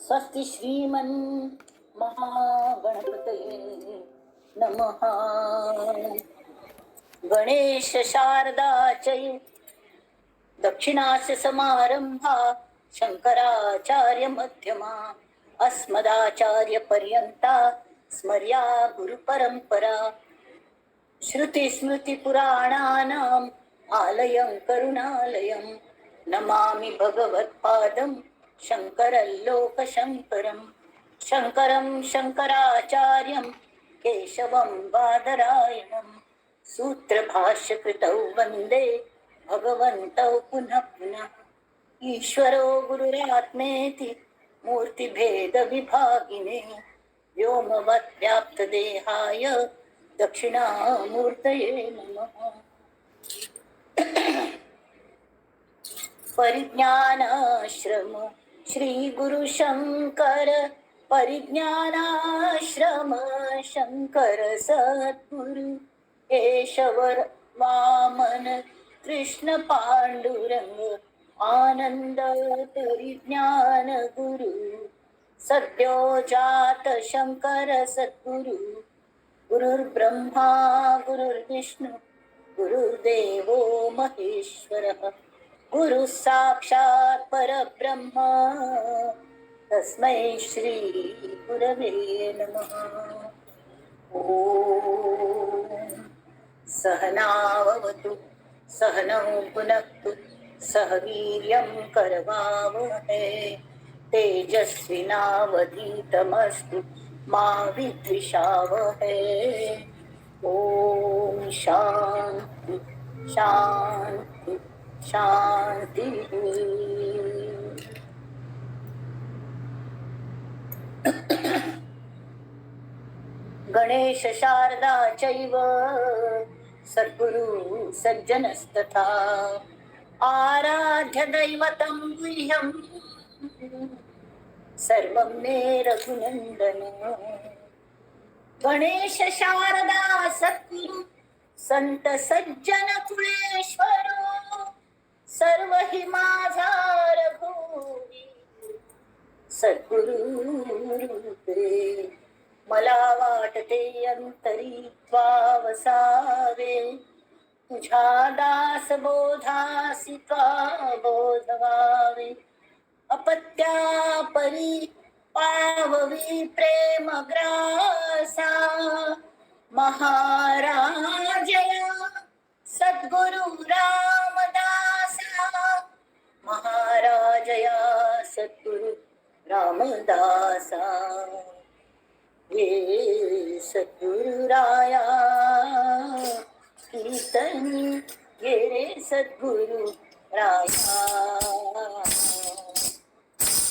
स्वस्ति श्रीमन् महागणपतये नमः. गणेश शारदा चैव दक्षिणास्य समारंभा शंकराचार्य मध्यमा अस्मदाचार्य पर्यंता स्मर्या गुरुपरंपरा. श्रुतिस्मृतिपुराणानाम् आलयं करुणालयं नमामि भगवत्पादं शङ्करं लोकशङ्करं. शङ्करं शङ्कराचार्यं केशवं बादरायणं सूत्रभाष्यकृतौ वन्दे भगवन्तौ पुनः पुनः. ईश्वरो गुरुरात्मेति मूर्तिभेदविभागिने व्योमवद्व्याप्तदेहाय दक्षिणामूर्तये नमः. परिज्ञानाश्रम श्री गुरु शंकर, परिज्ञानाश्रम शंकर सद्गुरु केशवर वामन कृष्ण पांडुरंग आनंद परिज्ञान गुरु. सद्यो जात शंकर सद्गुरु. गुरुर्ब्रह्मा गुरुर्विष्णु गुरुर्देवो महेश्वरः. गुरु साक्षात परब्रह्म तस्मै श्री गुरवे नमः. ॐ सहनावतु सहनौ भुनक्तु सह वीर्यं करवावहै. तेजस्विनावधीतमस्तु मा विद्विषावहै. ॐ शांती शांती शांती. गणेश शारदा चैव सद्गुरु सज्जनस्तथा आराध्य दैवतं गुह्यं सर्वं मे रघुनंदन. गणेश शारदा सद्गुरु संत सज्जन कुळेश्वर सर्व हि माझा रघुवीर सद्गुरु रूपे. मला वाटते अंतरी त्वा वसावे तुझ्या दास बोधासी त्वा बोधवावे. अपत्या परी पाववी प्रेम ग्रासा महाराजया सद्गुरु रामदासा. महाराजया सद्गुरु रामदासा. ये सद्गुरुराया कीर्तनी ये रे सद्गुरु राया.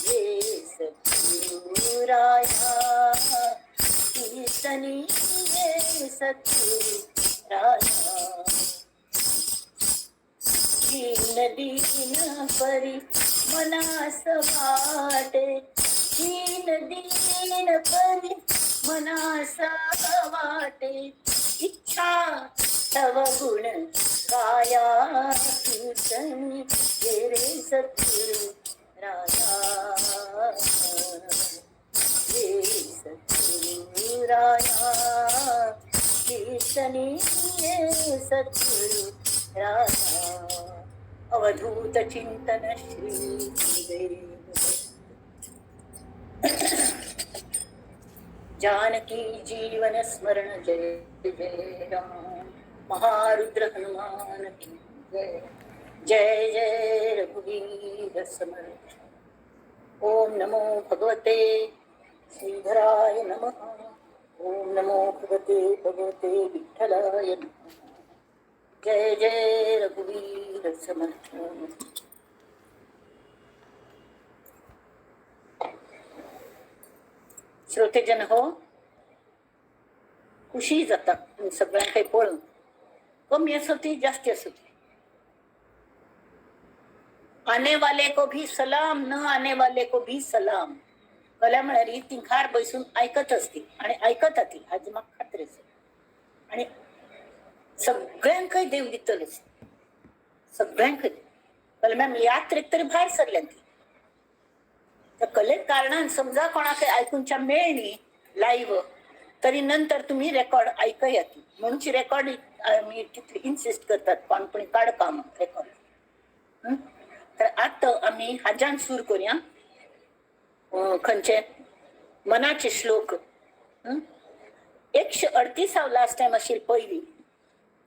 ये सद्गुरुराया कीर्तनी ये सद्गुरु राया. दीन दीन परी मनास वाटे, दीन दीन परी मनास वाटे. इच्छा तव गुण गाया कीर्तनी ये रे सद्गुरु राया. ये सद्गुरु राया कीर्तनी ये सद्गुरु राया. अवधूत चिंतन श्री गुरुदेव. जानकी जीवन स्मरण जय जय राम. महारुद्र हनुमान की जय. जय जय रघुवीर समर्थ. ओम नमो भगवते श्रीधराय नमः. ओम नमो भगवते भगवते विठ्ठलाय नमः. जय जय रघुवीर समर्थ. श्रोतेजन हो, खुशी जाता सगळ्यांकडे पळोवन, कमी असो ती जास्ती असो ती. आने वाले को भी सलाम, न आने वाले को भी सलाम. कल्या म्हळ्यार ही तिंखार बसून आयकत असती आणि आयकता ती, हाजी म्हाका खात्री आसा. आणि सगळ्यांकय देव दितलोच, सगळ्यांकय. कल्याण यात्रेक तरी भायर सरल्या ती. तर कले कारणान समजा कोणाक आयकुच्या मेळनी लायव्ह तरी नंतर तुम्ही रेकॉर्ड ऐकयात. म्हणून रेकॉर्ड आमी तितली इन्सिस्ट करतात कोण पण काडपा रेकॉर्ड. तर आता आमी हाज्यान सुरू करूया. खंयचे मनाचे श्लोक 138 लास्ट टायम असेल पहिली.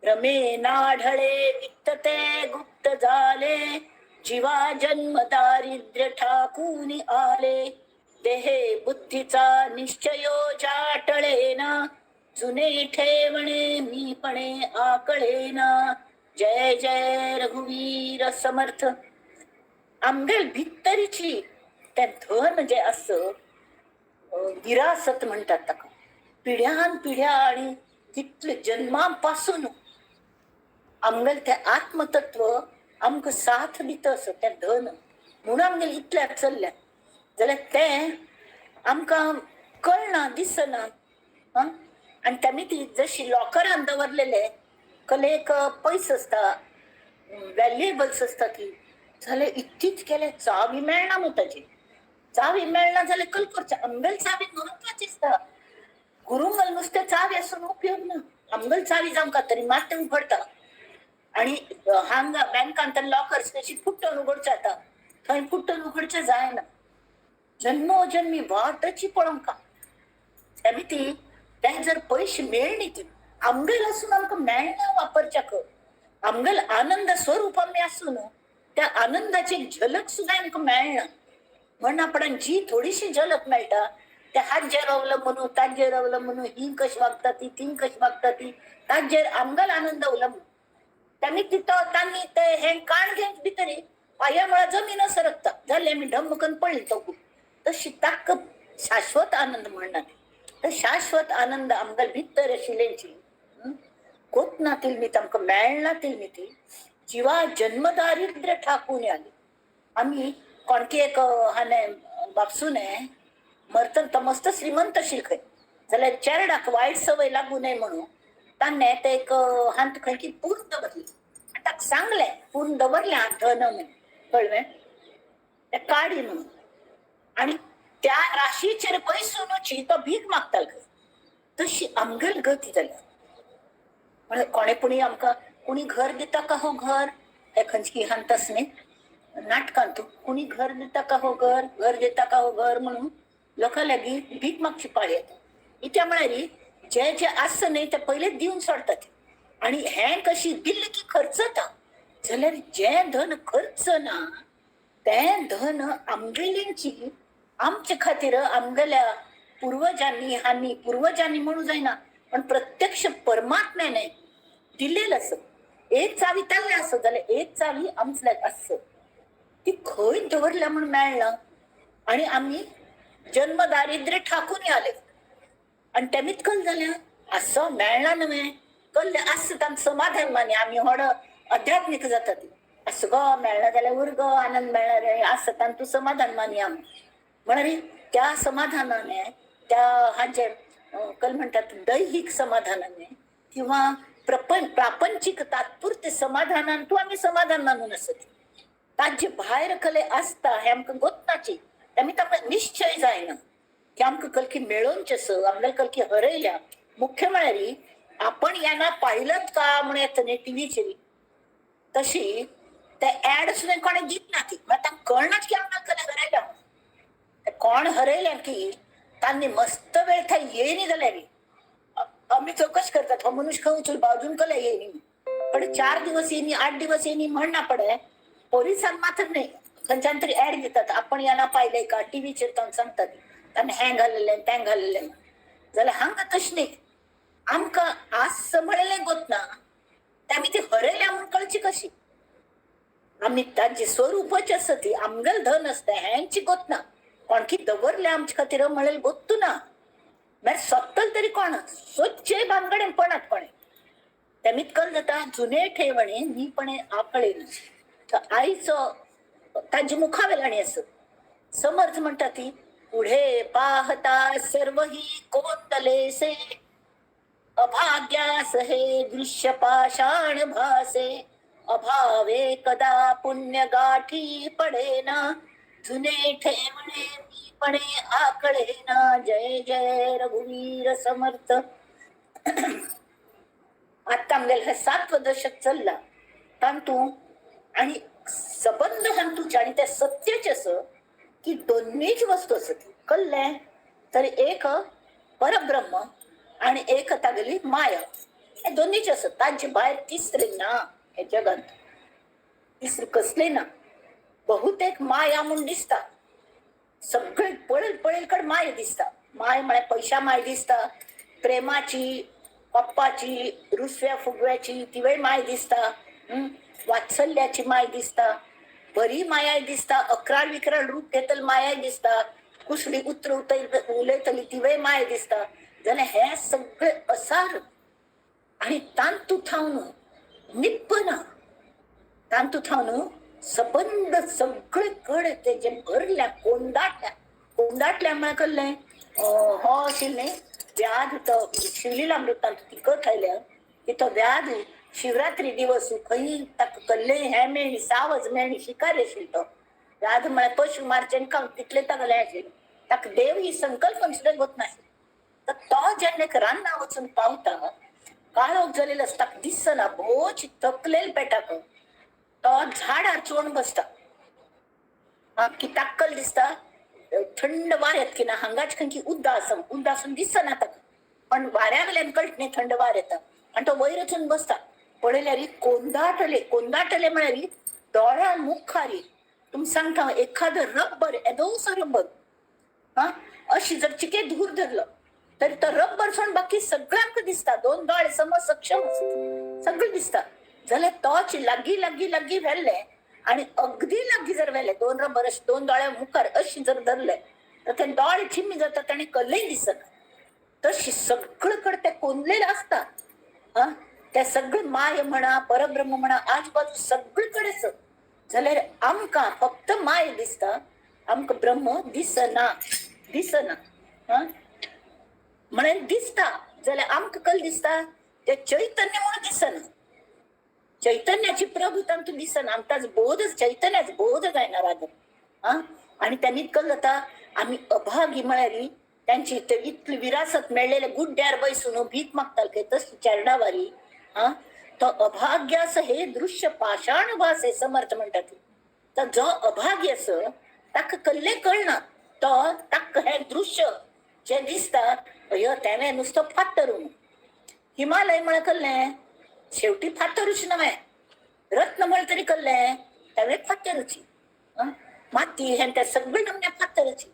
रमे नाढळे वित्त ते गुप्त झाले, जीवा जन्म दारिद्र्य ठाकून आले, देहे बुद्धीचा निश्चयो जाटळेना, जुने ठेवणे मीपणे आकळेना, जय जय रघुवीर समर्थ. आमगेल भितरीची ते धन जे असं विरासत म्हणतात ताका, पिढ्यान पिढ्या आणि तितले जन्मापासून आमगेल ते आत्मतत्व आमकां साथ दिता असो तें धन म्हणून आमगेल इतल्या चल्ल्या. जाल्यार तें आमकां कळना दिसना. आनी तेमी ती जशी लॉकरान दवरलेले कलेक पयस आसता, व्हॅल्युएबल्स आसता ती, जाल्यार इतलीच केल्यार चावी मेळना मू ताजी. चावी मेळना जाल्यार कल करचें. आमगेल चावी म्हत्वाची आसता. गुरुंगल नुस्तें चावी आसून उपयोग ना. आमगेल चावी जावंका तरी मात तें उगडटा. आणि हांगा बँकान तर लॉकर्स कशी फुट्टून उगडचें जाता, थंय फुट्टून उगडचें जायना. जन्मोजन्मी वाटची पळोवंका तेमी ती तें जर पयशे मेळ्ळी ती आमगेल आसून आमकां मेळना वापरच्याक. आमगेल आनंद स्वरूप आमी आसून त्या आनंदाची झलक सुद्दां आमकां मेळना. म्हण आपण जी थोडीशी झलक मेळटा त्या हाजेर अवलंबून ताजेर अवलंबून ही कशी वागता ती ती कशी वागता ती ताजेर आमगेल आनंद अवलंबून. त्यांनी तिथं तांणी ते हे काण घेवन भितरी पांया मुळा जमीन सरकता जालें आमी ढम्मकन पडली तो. तशी ताक शाश्वत आनंद म्हणना. तर शाश्वत आनंद आमगेल भितर आशिल्ल्याची कोत ना ती आमकां मेळना ती ती जिवा जन्मदारिद्र्य ठाकून आली. आमी कोणकी एक हाणे बापसूने मरतन तो मस्त श्रीमंत आशिल्लो खंय, जाल्यार चेरडाक वायट सवय लागू नये म्हणून ताणें ते एक हांत खंय की पूर्ण दवरली. आनी ताका सांगलें पूर्ण दवरलें हांत धन म्हणून, कळ्ळें तें काडी म्हणून. आनी त्या राशीचेर पयसुनूची तो भीक मागतालो खंय. तशी आमगेल गती जाल्या. कोणे पुणी आमकां कोणी घर दिता का हो घर, हे खंयची हांतस न्ही नाटकान तूं कोणी घर दिता का हो घर, घर दिता का हो घर म्हणून लोकां लागीं भीक मागची पाळी येता. इत्या म्हळ्यार जे जे आसता न्ही ते पयलींच दिवन सोडटात. आनी हें कशी दिल्ली की खर्चता, जाल्यार जें धन खर्चना तें धन आमगेल्यांची आमचे खातीर आमगेल्या पुर्वजांनी हांणी पुर्वजांनी म्हणू जायना पण प्रत्यक्ष परमात्म्याने दिलेलं असं. एक चावी ताल्ले आसत जाल्यार एक चावी आमचें आसत ती खंय दवरल्या म्हूण मेळना. आनी आमी जन्म दारिद्र्य ठाकून आले आनी तेमीच कल जाल्या असो मेळना न्हय कल्ले आसता तांकां समाधान मानी आमी व्हड अध्यात्मीक जाता ती असो गो मेळना जाल्यार उर गो आनंद मेळना रे आसता तांकां तूं समाधान मानी आमी म्हळ्यार त्या समाधानाने त्या हाजे कल म्हणटात दैहीक समाधानाने किंवा प्रापंचिक तात्पुरते समाधानान तूं आमी समाधान मानून आसत. ताजे भायर कले आसता हें आमकां गोतनाची आमी ताका निश्चय जायना की आमकां कलकी मेळोवचें स आमगेले कलकी हरयल्या. मुख्य म्हळ्यार आपण यांना पाहिलं का म्हणून येता न्ही टिव्हीचेर तशी ते ऍड सुद्दां कोणें दीत ना ती म्हळ्यार तांकां कळनाच की आमकां कले हरयल्या. कोण हरयल्या की तांणी मस्त वेळ थंय येयनी जाल्यार आमी चौकशी करतात हो मनुष्य खंय वचून बाजून कले येयनी पण 4 दिवस येयनी 8 दिवस येयनी म्हणना पडे. पोलिसान मात्र न्ही खंयच्यान तरी ऍड दितात आपण यांना पाहिलंय का टिव्हीचेर तांकां सांगतात ताणें हें घाल्लें तें घाल्लें. जाल्यार हांगा तशें न्ही आमकां आस म्हणलें गोतना ते आमी ती हरयल्या म्हूण कळची कशी. आमी ताजे स्वरूपच आसा ती आमगेल धन आसता हेंची गोतना कोणकी दवरल्या आमचे खातीर म्हणलें गोत्तू ना. मागीर सोदतल तरी कोण सोदचे भानगडेन पणात कोणें तेमीत कल जाता जुने ठेवणे नीपणे आकळे. तर आईचो ताजे मुखावेल्यान आसत समर्थ म्हणटा ती पुढे पाहता सर्व ही कोंदलेसे अभाग्यास हे दृश्य पाषाण भासे अभावे कदा पुण्य गाठी पडेना जुने ठेवणे मी पणे आकळे ना, जय जय रघुवीर समर्थ. आता आमगेले हे 7 दशक चल्ला तांतू आणि सबंध हांतूचे आणि त्या सत्याचे असं की दोन्हीच वस्तू असत कल्ले तर एक परब्रह्म आणि एक तागेली माया, हे दोन्हीच असत. तांचे भायर तिसरे ना हे जगात, तिसरे कसले ना. बहुतेक माया म्हूण दिसता, सगळे पळेल पळेलकड माय दिसता. माय म्हळ्यार पैशा माय दिसता, प्रेमाची, पप्पाची, रुसव्या फुगव्याची तिवय माय दिसता, वात्सल्याची माय दिसता, बरी माया दिसता, अकराळ विक्राळ रूप घेतल माया दिसता, कुसली उत्र उलयतली तिवय माय दिसता. जाल्यार हे सगळे असार आणि तांतू थावन निप्पना, तांतू थावन सबंद सगळे कडे ते जे भरल्या कोंदाटल्या, कोंदाटल्या म्हळ्यार कसलें हो आशिल्लें व्याध, तो शिवलीलामृतांत ती कथा आयल्या की तो व्याध शिवरात्री दिवस खंय ताका कल्ले हें मेळ्ळी, सावज मेळ्ळी, शिकारी आशिल्लो तो व्याध म्हळ्यार पशु मारचें आनी खावंक तितलें तागेलें आशिल्लें, ताका देव ही संकल्पना सुद्दां गोत नाशिल्ली. तर तो जेन्ना एक रान्ना वचून पावता, काळोख जालेलो आसता, ताका दिसना, भोवच थकलेल पेटाक तो झाडार चोण बसता. की ताक्कल दिसता थंड वार येत की ना, हांगाच खंय की उद्दा आसा, उद्दा आसून दिसना ताका, पण वाऱ्या वेल्यान कळट न्ही थंड वार येता आनी तो वयर वचून बसता. पळयल्यार कोंदाटले, कोंदाटले म्हळ्यार दोळ्या मुखारी तुमी सांगता एखादो रब्बर, एदोसो रब्बर हा अशी जर चिके धूर धरलो तरी तो रब्बर सोडून बाकी सगळ्यांक दिसता, दोन दोळे समज सक्षम सगळें दिसता. जाल्यार तोच लागीं लागीं लागीं व्हेल्ले आणि अगदी लागीं जर व्हेले दोन रबर अशे दोन दोळ्या मुखार अशी जर धरले तर ते दोळे चिम्मी जातात आनी कल्लय दिसना. तशी सगळे कडेन ते कोंदलेले आसता. हा ते सगळे माय म्हणा परब्रह्म म्हणा आजूबाजू सगळे कडेच. जाल्यार आमकां फक्त माय दिसता, आमकां ब्रह्म दिसना, दिसना. हा म्हणून दिसता जाल्यार आमकां कल दिसता ते चैतन्य म्हणून दिसना, चैतन्याची प्रभू तांतूं दिसना, आमकां बोध चैतन्याच बोध जायना राग. हा आनी त्यांनी कल जाता आमी अभागी म्हळ्यार त्यांची इतली विरासत मेळ्ळेले गुड्ड्यार बसून भीक मागताले तशी चरणावारी. हा तो अभाग्यास हे दृश्य पाषाण भास हे समर्थ म्हणटात. तर जो अभागी आस ताका कल्ले कळना, तो ताका हे दृश्य जे दिसता अयो तेणें नुस्तो फातर. हिमालय म्हळ्यार कल्लें शेवटी फातरूच नव्हे, रत्न म्हळें तरी कल्लें तेणें फातरूची, माती हें ते सगळे नमन्या फातरूची.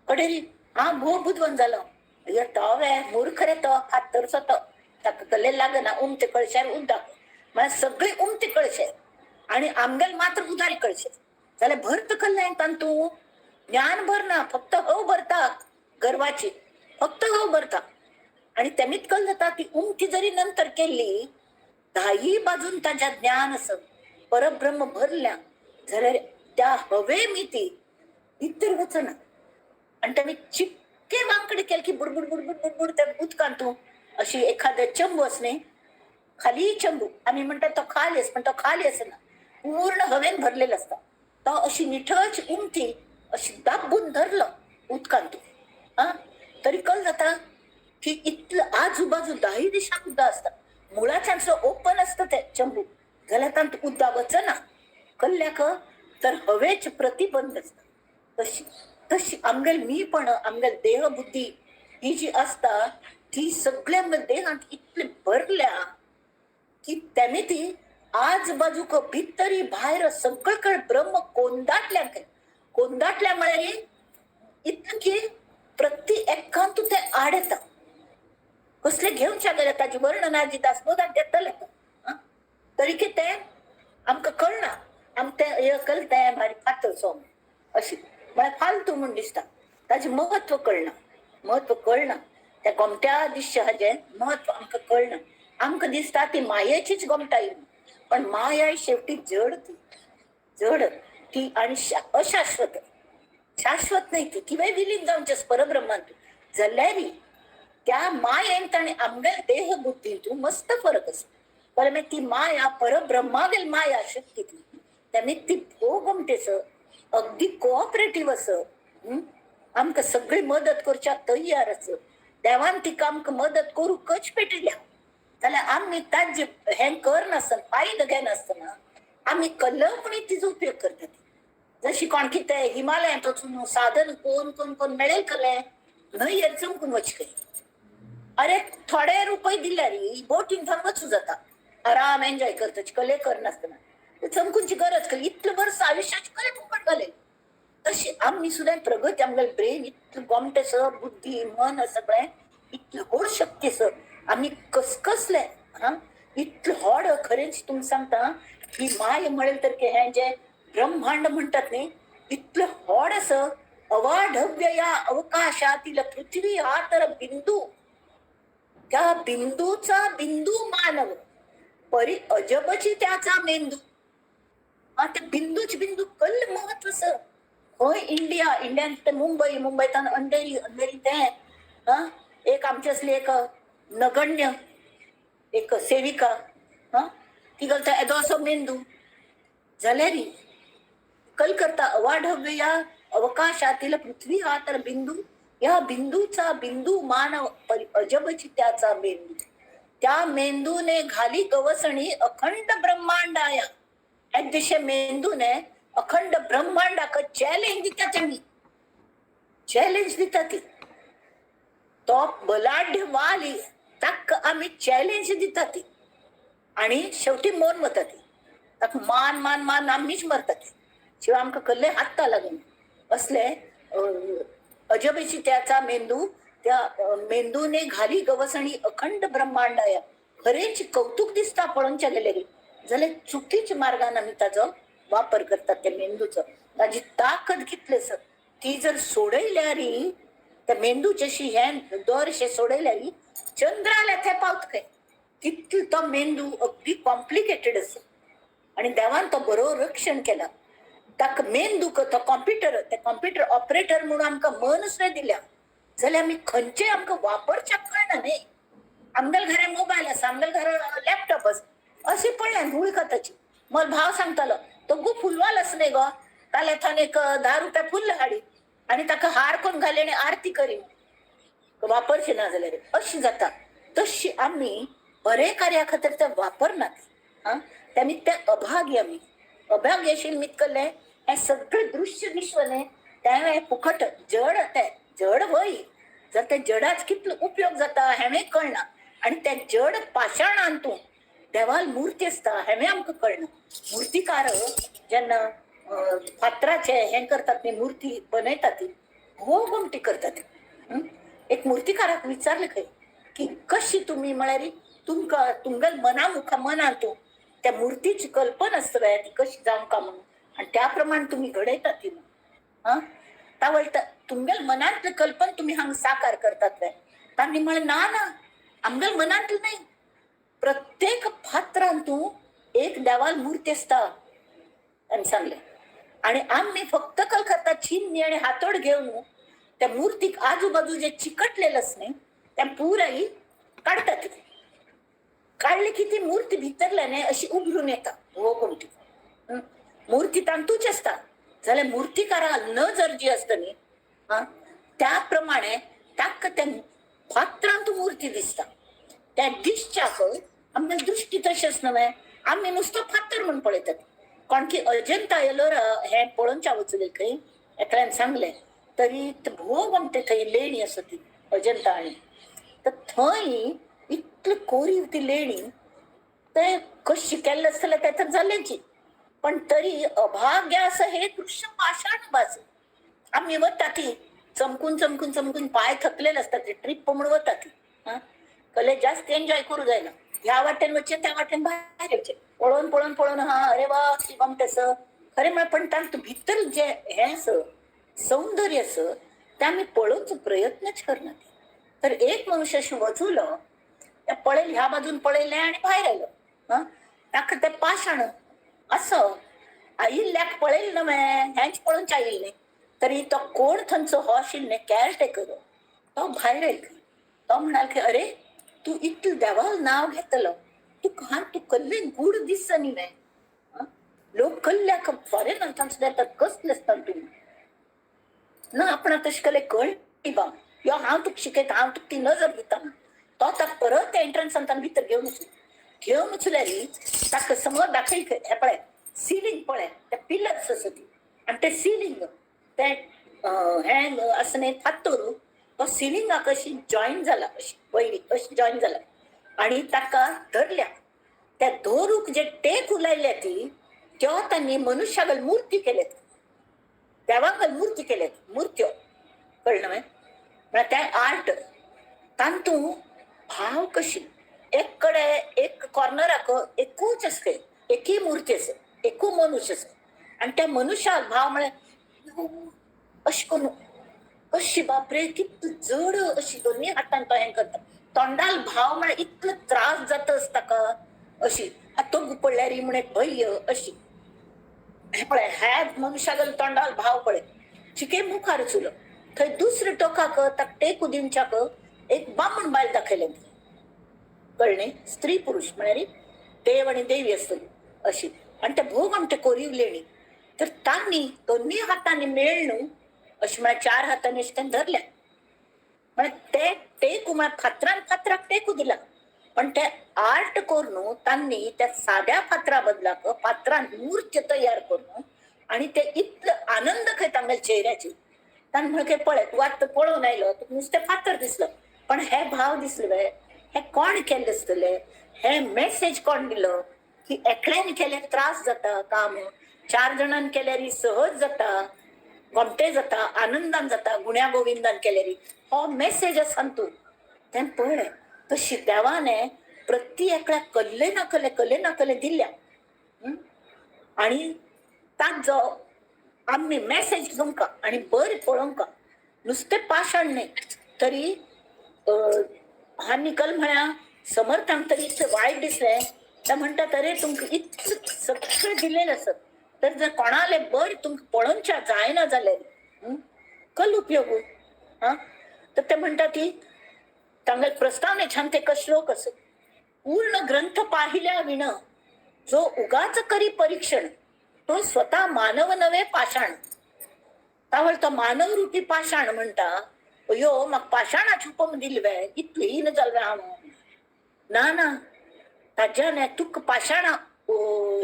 कडेरी हा भो बुदवंत जालो, अयो तो वे मूर्ख रे तो फातरचो, तो ताका कल्ले लागना उमते कळश्यार उदक म्हळ्यार सगळे उमते कळशे आनी आमगेल मात्र उदारी कळशे. जाल्यार भरत कल्लें तांतू ज्ञान भरना, फक्त हव भरता गर्वाची, फक्त हव भरता. आनी तेमीत कल जाता ती उमती जरी नंतर केल्ली धाई बाजून ताज्या ज्ञान आस परब्रह्म भरल्या जाल्यार त्या हवे मिती भितर वचना. आनी तेमी चिक्के वांकडे केले की बुडबुड बुडबुड बुडबुड त्या उदकांत तूं अशी एखादे चंबू आस न्ही, खाली चंबू आमी म्हणटात तो खाली आस, पण तो खाली आसना, पूर्ण हवेन भरलेलो आसता. तो अशी निठच उमती अशी दाबून धरलो उदकांत तूं हा तरी कल जाता की इतलं आजूबाजू दाही दिशा उद्दा आसता, मुळाच्यान ओपन आसता ते चंबू, जाल्यार तांत उद्दा वचना कल्ल्याक तर हवेच प्रतिबंध आसता. तशी तशी आमगेल मी पण आमगेल देह बुद्धी ही जी आसता ती सगळ्या आमगेल देहांत इतली भरल्या की तेमी ती आजबाजूक भितरी भायर सगळीकडे ब्रह्म कोंदाटल्या. कोंदाटल्या म्हळ्यार इतलें की प्रति एकांत ते आड येता, कसले घेवच्या गेले ताजी वर्णन जी दासबोधांत येतलें तरी की तें आमकां कळना, आमकां तें हे कल तें भारी फातर सो अशी म्हळ्यार फालतू म्हूण दिसता. ताजें म्हत्व कळना, म्हत्व कळना त्या गोमट्या दिश्य हाजें म्हत्व आमकां कळना. आमकां दिसता ती मायेचीच गोमटा येवन, पण माया शेवटी जड, ती जड ती आनी अशाश्वत, शाश्वत न्हय ती, तिवें विलीन जावचें परब्रह्मांत. जाल्यार त्या मायेंत आनी आमगेल देह बुद्धींतू मस्त फरक आसा. पण मागीर ती माया परब्रह्मागेल माया शक्ती ती तेमी ती भोव गोमटेच अगदी कोऑपरेटिव्ह असं, आमकां सगळी मदत करच्याक तयार आस. देवान तिका आमकां मदत करूंकच पेटिल्या जाल्यार आमी ताजे हें करनासतना, फायदो घेनासतना आमी कल्लपणी तिजो उपयोग करतात. जशी कोण कितें हिमालयांत वचून साधन कोण कोण कोण मेळेल कलें न्हंयेर चमकून वच खंय. अरे थोडे रुपये दिल्यार बोटीन थंय वचूं जाता, आराम एन्जॉय करता, कले करनासतना चमकूनची गरज कली. इतलें वर्स आयुश्याची कले फुकट घाले. तशी आमी सुद्दां प्रगती, आमगेलें ब्रेन इतलें गोमटें सर, बुद्धी मन सगळें इतलें व्हड शक्ती सर, आमी कसकसले हा इतलें व्हड. खरेंच तुमकां सांगता, ही माय म्हणेल तर हें जें ब्रह्मांड म्हणटात न्ही, इतलें व्हड आसा. अवाढव्य या अवकाशातील पृथ्वी हा तर बिंदू, त्या बिंदूचा बिंदू मानव परी अजबची त्याचा मेंदू. हा त्या बिंदूच बिंदू कल्ल महत्व सर. खंय इंडिया, इंडियान ते मुंबई, मुंबयतान अंधेरी, अंधेरी ते हा एक आमची असली एक नगण्य एक सेविका, हा ती घालता येदो असो मेंदू. जाल्यार कल करता अवाढव्य या अवकाशातील पृथ्वी हा तर बिंदू, या बिंदूचा बिंदू मानव अजबची त्याचा मेंदू. त्या मेंदूने घाली गवसणी अखंड ब्रह्मांडाया. ह्या मेंदूने अखंड ब्रह्मांडाक चॅलेंज दिता, तेमी चॅलेंज दिता ती. तो बलाढ्य वाली ताका आमी चॅलेंज दिता ती आणि शेवटी मरण वता ती. ताका मान मान मान आमीच मरता ती, शिवाय आमकां कसले हात्ता लागून असले अजबेची त्याचा मेंदू. त्या मेंदूने घाली गवसणी अखंड ब्रह्मांडाया. खरेंच कौतुक दिसता पळोवच्या गेले जाल्यार चुकीच्या मार्गान आमी ताजो वापर करतात. त्या मेंदूचो ताजी ताकद कितले सर, ती जर सोडयल्यार त्या मेंदूचे हें दरशे सोडयल्यार चंद्राला थंय पावत खंय. तितलो तो मेंदू अगदी कॉम्प्लिकेटेड आसा आणि देवान तो बरो रक्षण केला ताका मेंदूक. तो कॉम्प्युटर, ते कॉम्प्युटर ऑपरेटर म्हणून आमकां मन सुद्दां दिल्या जाल्यार आमी खंयचे आमकां वापरच्याक कळना न्ही. आमगेल्या घरा मोबायल आसा, आमगेल्या घरा लॅपटॉप आसा, अशें पडलें धूळ खाताची. मला भाव सांगतालो, तो गो फुलवाल आसा न्ही गो, ताल्या थंय एक 10 रुपया फुल्ल हाडी आणि ताका हार कोण घाली आनी आरती करी, वापरचे ना जाल्यार अशी जाता. तशी आमी बरे कार्या खातीर ते वापरनात. हा ते ते अभागी, आमी अभागी अशें निमित्त केल्लें हें सगळें दृश्य विश्व न्ही तें फुकट जड, तें जड वय जर ते जडाच कितलो उपयोग जाता हेंय कळना. आनी ते जड पाशाणान तूं देवाल मूर्ती आसता हेंय आमकां कळना. मूर्तिकार जेन्ना फातराचे हें करतात न्ही, मूर्ती बनयतात ती भोव गोमटी करतात. एक मूर्तिकाराक विचारलें खंय की कशी तुमी, म्हळ्यार तुमकां तुमगेल्या मना मुखा मनान तूं त्या मूर्तीची कल्पना आसता ती कशी जावंक म्हणून, आनी त्या प्रमाणे तुमी घडयतात ती. हा तावळटा तुमगेल्या मनांतली कल्पना तुमी हांगा साकार करतात. तांणी म्हळें ना ना, आमगेल्या मनांतली न्हय, प्रत्येक फातरान तूं एक देवाल मूर्ती आसता ताणें सांगलें. आनी आमी फक्त कल करता चिन्नी आनी हातोड घेवन त्या मूर्तीक आजूबाजू जे चिकटलेलं आसा न्ही त्या पुराय काडटात. काडली की ती मूर्ती भितरल्यान अशी उभरून येता हो कोणती मूर्ती तांतूच आसता. जाल्यार मूर्तिकारा नजर जी आसता न्ही हा त्या प्रमाणे ताका त्या फातरांत मूर्ती दिसता. त्या दिसच्याक आमगे दृश्टी तशेंच न्हय, आमी नुसतो फातर म्हूण पळयतात. कोण की अजंता एलोरा हें पळोवच्या वचले खंय एकल्यान सांगलें तरी भोव गोमटे थंय लेणी आसा ती अजंता, आनी तर थंय इतली कोरीव ती लेणी ते कशी केल्लें आसतलें तें तर जालेंची, पण तरी अभाग्य असं हे दृश्य पाषाण भास. आमी वता ती चमकून चमकून चमकून पाय थकलेले असतात, ते ट्रीप म्हणून वता ती. हा कले जास्त एन्जॉय करू जायना, ह्या वाटेन वचचे त्या वाटेन भायर येवचे, पळोवन पळोवन पळोवन हा अरे वा शिवम तसं खरें म्हळ्यार. पण तांतूं भितर जे हें आसा सौंदर्य आसा तें आमी पळोवचो प्रयत्नच करना. तर एक मनुष्य अशें वचुलो, त्या पळयल ह्या बाजून पळयलें आनी भायर आयलो. हा ताका तें पाशाण असो आयिल्ल्याक पळयलें न्हय हेंच पळोवंक आयिल्लें, तरी तो कोण थंयचो हो आशिल्ले कॅरटेकर तो भायर आयलो. तो म्हणाल की अरे तूं इतलें देवाल नांव घेतलो, तुका तूं कसलें गूढ दिसता न्ही. लोक कल्ल्याक फॉरेन सुद्दां येतात, कसले आसता तुमी ना आपणा तशें केलें कळ बा, यो हांव तुका शिकयता, हांव तुका ती नजर दिता. तो ताका परत त्या एंट्रन्सान भितर घेवन वचूं, घेवन वचल्यार ताका समोर दाखय, हे पळय सिलींग पळय, ते पिलर्स आसा ती, आनी ते सिलींग ते हें आसा न्ही फातोर, तो सिलिंगाक अशी जॉईन जाला, अशी वयरी अशी जॉईन जाला आनी ताका धरल्या. त्या दोरूक जे टेक उलायल्या ती त्यो तांणी मनुष्यागल मूर्ती केल्यात, देवागल मूर्ती केल्यात, मूर्त्यो कळ्ळें न्हय. म्हळ्यार ते आर्ट तांतू भाव कशी एक कडे एक कॉर्नराक एकूच आसता, एकूय मूर्ती आसा, एकू मनुष्य आसा, आनी त्या मनुष्याक भाव म्हळ्यार अशें करून अशी बापरे कितलो जड अशी दोन्ही हातान तो हें करता, तोंडाल भाव म्हळ्यार इतलो त्रास जाता आसता ताका अशी तो पडल्यार म्हण एक भय अशी. हें पळय ह्या मनुष्यागल तोंडाल भाव पळय चिके मुखार चुलो, थंय दुसरे टोकाक ताका टेकू दिवच्याक एक बामण बायल दाखयलें, कळ्ळें, स्त्री पुरुष म्हळ्यार देव आनी देवी आसतली अशी. आनी ते भोग आमटे कोरिवलेणी तर तांणी दोन्ही हातांनी मेळ्ळू अशें म्हळ्यार चार हातांनी अशें तें धरल्या, म्हळ्यार ते टेकू म्हळ्यार फातरान फातराक टेकू दिला, पण ते आर्ट करून तांणी त्या साद्या फातरा बदलाक फातरान मूर्ती तयार करून आनी ते इतलो आनंद खंय तांगेल्या चेहऱ्याचेर. तांणी म्हणलें पळय तूं आतां पळोवन आयलो तुका नुस्तें फातर दिसलो, पण हे भाव दिसले हे कोण केल्ले आसतले, हे मेसेज कोण दिलो की एकल्यान केल्यार त्रास जाता काम, चार जाणांनी केल्यार सहज जाता, गोमटे जाता, आनंदान जाता, गुण्या गोविंदान केल्यार, हो मेसेज आसा तूं. तें पळय तशी देवाने प्रति एकल्याक कल्ले ना कल्ले कल्ले ना कल्ले दिल्या आनी ताजो आमी मेसेज तुमकां आनी बरें पळोवंक नुस्तें पाशाण न्हय तरी हा निकल म्हळ्यार समर्थांक तरी इतलें वायट दिसलें, ते म्हणटात अरे तुमकां इतलें सगळें दिलेलें आसत तर जर कोणाले बरें तुमकां पळोवच्या जायना जाल्यार कल उपयोग हा. तर ते म्हणटात की तांगेले प्रस्तावने छान ते श्लोक असत, पूर्ण ग्रंथ पाहिल्या विण जो उगाच करी परीक्षण तो स्वतः मानव नवे पाषाण. तावळ तो मानव रूपी पाषाण म्हणटा, अयो म्हाका पाषाणाची उपमा दिली वे, इतली हीन जाल्ले हांव. ना ना ताज्यान तुका पाषाणा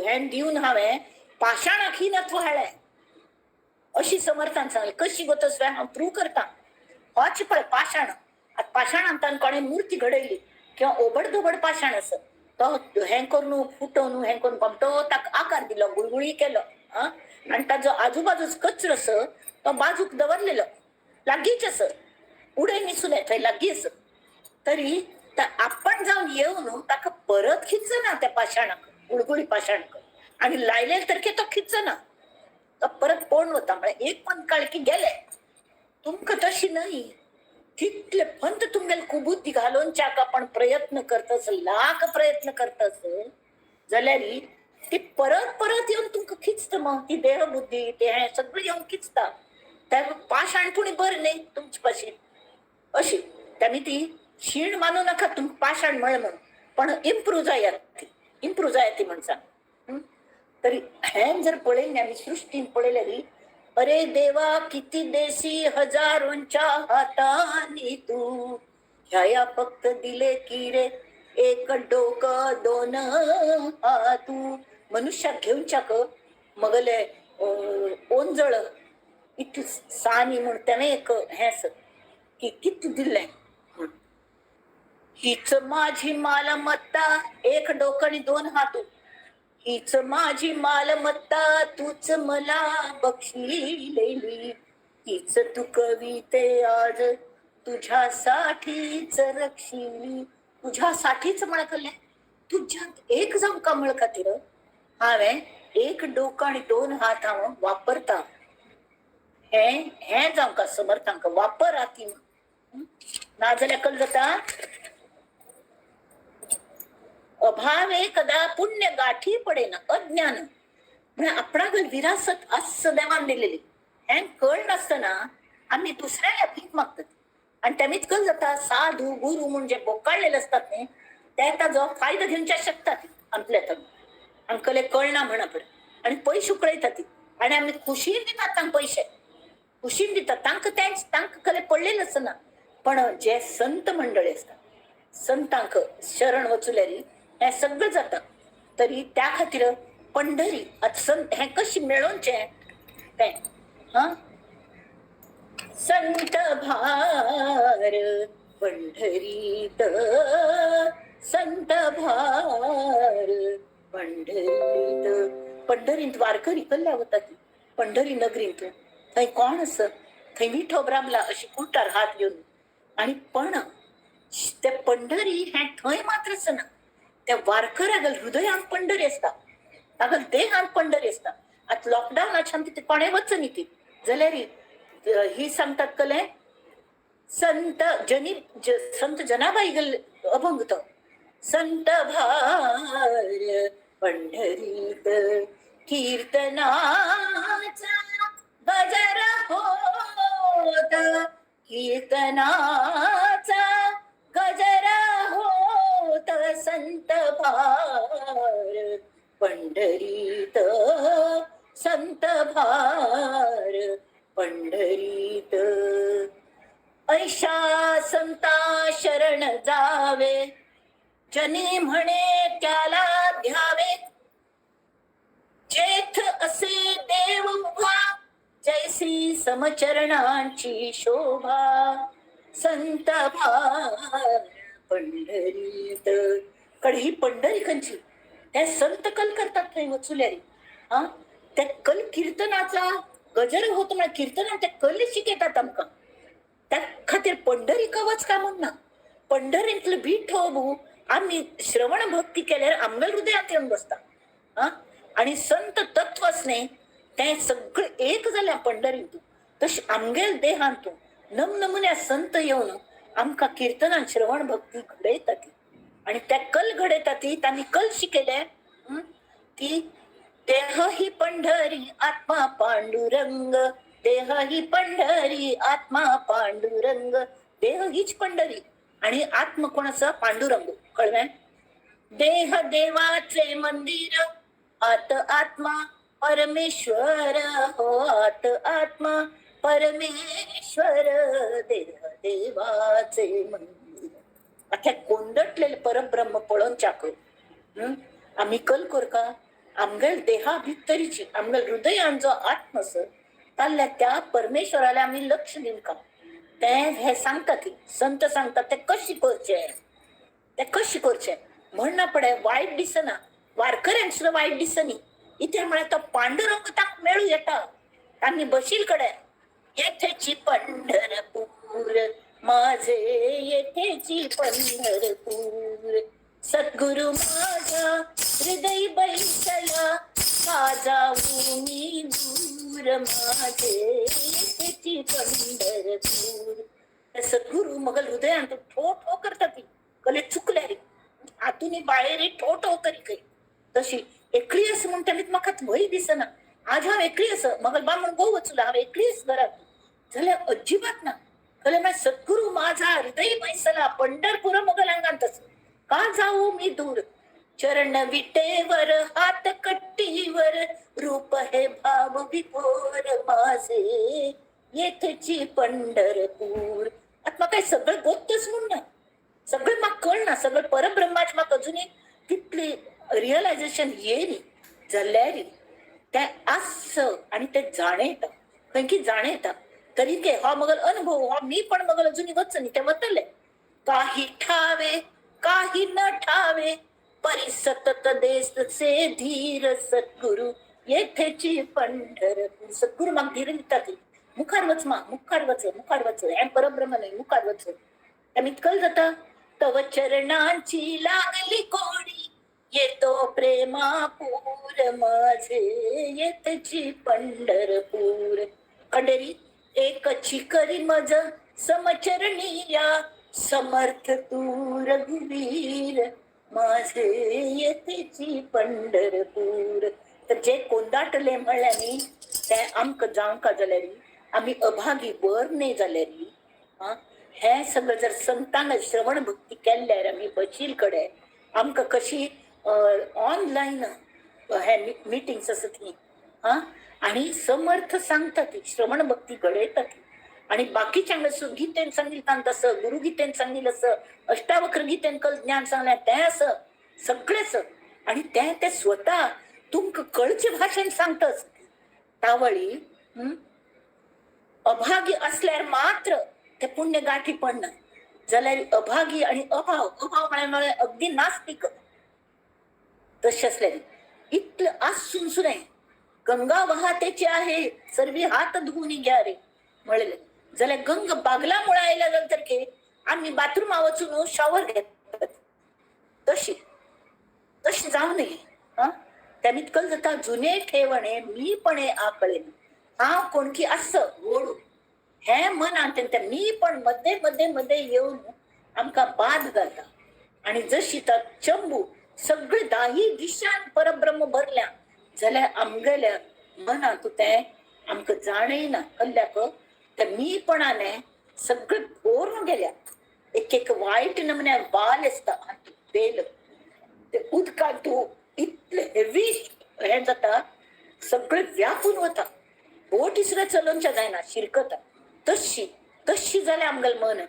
हें दिवन हांवें पाषाणाक हीनत्व हाडलें अशी समर्थान सांगलें. कशी गो तसलें हांव प्रूव करता. होच पळय पाषाण, आतां पाषाणान ताणें कोणें मूर्ती घडयली किंवा ओबड धोबड पाषाण आसत तो हें करून फुटोवन हें करून गोमटो ताका आकार दिलो, गुळगुळी केलो आं, आनी ताजो आजूबाजूच कचरो आस तो बाजूक दवरलेलो लागींच आस, उडय निसून थंय लागीं आस, तरी आपण जावन येवन ताका परत खिचना त्या पाषाणाक, गुळगुळी पाषाणाक, आनी लायले तरके तो खिचना, तो परत पोण वता. म्हळ्यार एक पण काळकी गेले. तुमकां तशी न्हय, तितले पंत तुमगेले कुबुद्धी घालोवच्याक आपण प्रयत्न करतस, लाख प्रयत्न करतस जाल्यार ती परत परत येवन तुमकां खिचता. मग ती देहबुद्धी ते हें सगळें येवन खिचता. त्या पाषाण पुणी बरें न्हय तुमचे पाशी अशी. ताणी ती शीण मानू नाका तुमकां पाषाण म्हळें म्हणून, पण इम्प्रूव जायात ती, इम्प्रूव जायात ती म्हण सांग. तरी हें जर पळयलें आमी सृश्टीन पळयल्यार, अरे देवा किती देसी हजारोंच्या हातानी तू ह्या फक्त दिले की रे एक डोक दोन हातू. मनुष्याक घेवच्याक मगले ओंजळ इतली सानी म्हूण तेणें एक हें आसा की कितें दिलें. हीच माझी मालमत्ता एक डोकं आणि दोन हातू, हीच माझी मालमत्ता तूच मला बक्षिलेली, हीच तू कविते आज तुझ्यासाठीच रक्षिली. तुझ्यासाठीच म्हणकले, तुझ्यात एक जावं कमळ खातीर हांवें एक डोकं आणि दोन हात हांव वापरता. हें हें जावंक समर्थांक वापरात नाजाल्यार कल जाता. अभावे कदा पुण्य गाठी पडेना अज्ञान. म्हळ्यार आपणागल विरासत आस देवान दिलेली हें कळ नासतना आमी दुसऱ्याला भीक मागतात आनी तेमीच कल जाता. साधू गुरु म्हूण जे बोकाडलेले आसतात न्ही ते ताजो फायदो घेवच्या शकतात आमतल्या. अंकले कळना म्हणा पळय. आनी पयशे उकळयता ती आनी आमी खुशीन दितात तांकां पयशे, खुशीन दितात तांकां. तेंच तांकां कले पडलेलें आसना. पण जे संत मंडळी आसता, संतांक शरण वचुल्यार हें सगळें जाता. तरी त्या खातीर पंढरी आतां संत हें कशें मेळोवचें तें. हा, संत भार पंढरीत, संत भार पंढरीत. पंढरींत वारकरी कल्ल्या वता ती पंढरी नगरींत. थंय कोण आसा? थंय विठो ब्रामला अशी कुटार हात घेवन. आनी पण ते पंढरी हें थंय मात्र आसना, त्या वारकऱ्यागल हृदयांत पंढरी आसता, तागल देहांत पंढरी आसता. आतां लॉकडावनाच्यान तिथे कोणें वचनी ती जाल्यार ही सांगतात कले संत जनी संत जनाबाई गल अभंग तो संत भार पंढरीत कीर्तनाचा गजर होत, कीर्तनाचा गजर होत, संत भार पंढरीत, संत भार पंढरीत. ऐशा संता शरण जावे, जनी म्हणे त्याला घ्यावे, जेथ असे देव उभा, जैसी समचरणांची शोभा, संत भार पंढरीत. कारण ही पंढरी खंयची? त्या संत कल करतात थंय वचुल्यारी. हा, त्या कल कीर्तनाचा गजर होत म्हळ्यार कीर्तनान ते कल शिकयतात आमकां. त्या खातीर पंढरी कवच काय म्हणना, पंढरींतलो विठोबू आमी श्रवण भक्ती केल्यार आमगेल्या हृदयांत येवन बसता. हा, आनी संत तत्व आसलें तें सगळें एक जालें पंढरींत. तशें आमगेल देहांत नमनमुन्या संत येवन आमकां किर्तनान श्रवण भक्ती घडयता ती. आनी त्या कल घडयता ती तांणी कल शिकयले की देह ही पंढरी आत्मा पांडुरंग, देह ही पंढरी आत्मा पांडुरंग. देह हीच पंढरी आणि आत्मा कोण आसा? पांडुरंग. कळ्ळें? देह देवाचे मंदिर, आत आत्मा परमेश्वर, हो आत आत्मा परमेश्वर, देह देवाचे मंदिर. आता कोंदटलेले परब्रह्म पळोवच्याक आमी कल करका आमगेल देहा भितरीची आमगेल हृदयान जो आत्मा आसा ताल्ल्या त्या परमेश्वराला आमी लक्ष दिवका. ते हे सांगतात, संत सांगतात ते कशें करचें, ते कशें करचें म्हणना पडे वायट दिसना, वारकऱ्यांक सुद्दां वायट दिसनी. इथे म्हळ्यार तो पांडुरंग तांकां मेळूं येता. तांणी बशील कडेन येथेची पंढरपूर माझे, येथेची पंढरपूर, सद्गुरु माझा हृदय बैसला, का जाऊ मी दूर माझे, येथेची पंढरपूर. सद्गुरु मगल हृदयांत ठो ठो करता ती कले चुकल्या रे आतून बाहेर ठो ठो करी खंय. तशी एकली आसा म्हणटा म्हाका भंय दिसना. आज हांव एकली आसा, मगल बामण गो वचूला, हांव एकलीच घरात जाल्यार अजिबात ना. जाल्यार मागीर सद्गुरु माझा हृदय बैसला, पंढरपूर मगल आंगांत आसा, का जाऊ मी दूर. चरण विटेवर हात कट्टीवर, रूप हे भाव विभोर माझे, येथेची पंढरपूर. आतां म्हाका सगळें गोत्तच म्हूण ना, सगळें म्हाका कळना, सगळें परब्रह्माचें म्हाका अजुनूय तितली रियलायझेशन येयनी. जाल्यार तें आस आनी तें जाणयता, खंय जाणयता तरी ते हो मगल अनुभव, हो मी पण मगल अजून वचनी ते वतले. काही ठावे काही न ठावे, परी सतत देसे धीर सद्गुरु, येथेची पंढरपूर. सद्गुरु म्हाका धीर दिता ती मुखार वच मा, मुखार वच, मुखार वच, हें परब्रह्म न्हय, मुखार वच. आनी इतकल जाता. तव चरणांची लागली कोडी, येतो प्रेमापूर माझे, येथेची पंढरपूर. खंडेरी एकची करी मज समचरणीया, समर्थ तू रघुवीर माझे, येथेची पंढरपूर. तर जे कोंदाटले म्हणल्यार न्ही ते आमकां जावंका जाल्यार आमी अभागी बर न्ही जाल्यार आं हें सगळें जर संतान श्रवण भक्ती केल्ल्यार आमी बशील कडेन आमकां कशी ऑनलायन हे मिटिंग्स आसा ती. हा, आणि समर्थ सांगता ती श्रवण भक्ती घडयता ती. आणि बाकीच्यांक सुगीतेन सांगितलं तसं, गुरुगीतेन सांगितलं असं, अष्टावक्र गीतेन कल ज्ञान सांगलें तें असं, सगळेच. आणि ते ते स्वतः तुमकां कळचे भाशेन सांगताच. तावळी अभागी असल्यार मात्र ते पुण्य गाठी पडना, जाल्यार अभागी आणि अभाव, अभाव म्हळ्यार अगदी नास्तिक तशें असल्यार इतलें आसून सुद्दां गंगा वाहतेची आहे सर्वी हात धुवून घ्या रे म्हणले जाल्यार गंगा बागला मुळा आयल्या नंतर के आमी बाथरुमा वचून शॉवर घेतात तशी तशी जावं नये. हा, त्या कल जाता जुने ठेवणे मी पणे आकळे, हांव कोणकी आस गोडू हे मनान ते मी पण मध्ये मध्ये मध्ये येऊन आमकां बाद घालता. आणि जशी तर चंबू सगळे दाही दिशान परब्रह्म भरल्या जाल्यार आमगेल्या मनांत तें आमकां जाणयना कल्ल्याक ते मीपणाने सगळे भरून गेल्या. एक एक वायट नमन्या वाल आसता बेल ते उदकांत तूं इतले हेवी हें जाता सगळे व्यापून वता, बोट सुद्दां चलोवच्या जायना, शिरकता. तशी तशी जाल्या आमगेलें मन.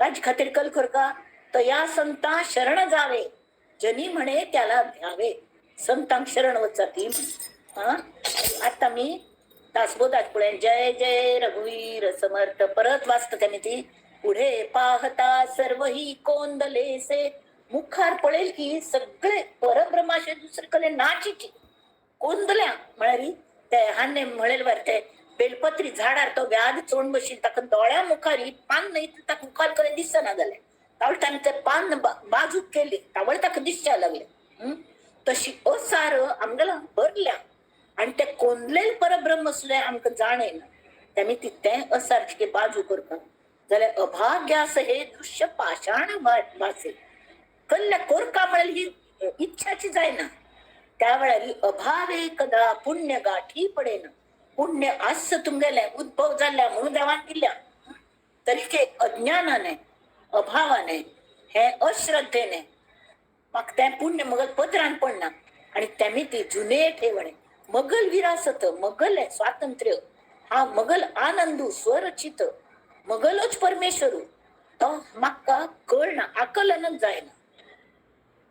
ताजे खातीर कल करका तया संता शरण जावे जनी म्हणे त्याला घ्यावे, संतांक शरण वचा ती. हा, आता मी दासबोधात पुढे जय जय रघुवीर समर्थ परत वाचता त्याने ती. पुढे पाहता सर्व ही कोंदलेसे, मुखार पळेल की सगळे परब्रह्माशे दुसरे कले नाचीची कोंदल्या म्हळ्यार ते हाने म्हणेल वर ते बेलपत्री झाडार तो व्याध चोण बशील ताका दोळ्या मुखारी पान न्हय ताका मुखार कडेन दिसना जालें, तावळ ताणें ते पान बाजूक केली तावळ ताका दिसच्या लागले. तशी असार आमगेला भरल्या आणि ते कोंदलेल परब्रह्म सुद्दां आमकां जाणयना. तेमी ती तें असार बाजू करपाक जाल्यार अभाग्यास हे दृश्य पाषाण भासे, कल्ल्या कोरका म्हळ्यार ही इच्छाची जायना. त्या वेळार अभावे कदा पुण्य गाठी पडेना, पुण्य आस तुमगेलें उद्भव जाल्ल्या म्हणून देवान दिल्या, तरी ते अज्ञानाने अभावाने हे अश्रद्धेने म्हाका तें पुण्य मगल पदरान पडना. आणि तेमी ती जुने ठेवणे मगल विरासत मगल स्वातंत्र्य हा मगल आनंदू स्वरचित मगलोच परमेश्वरू तो म्हाका कळना, आकलनच जायना.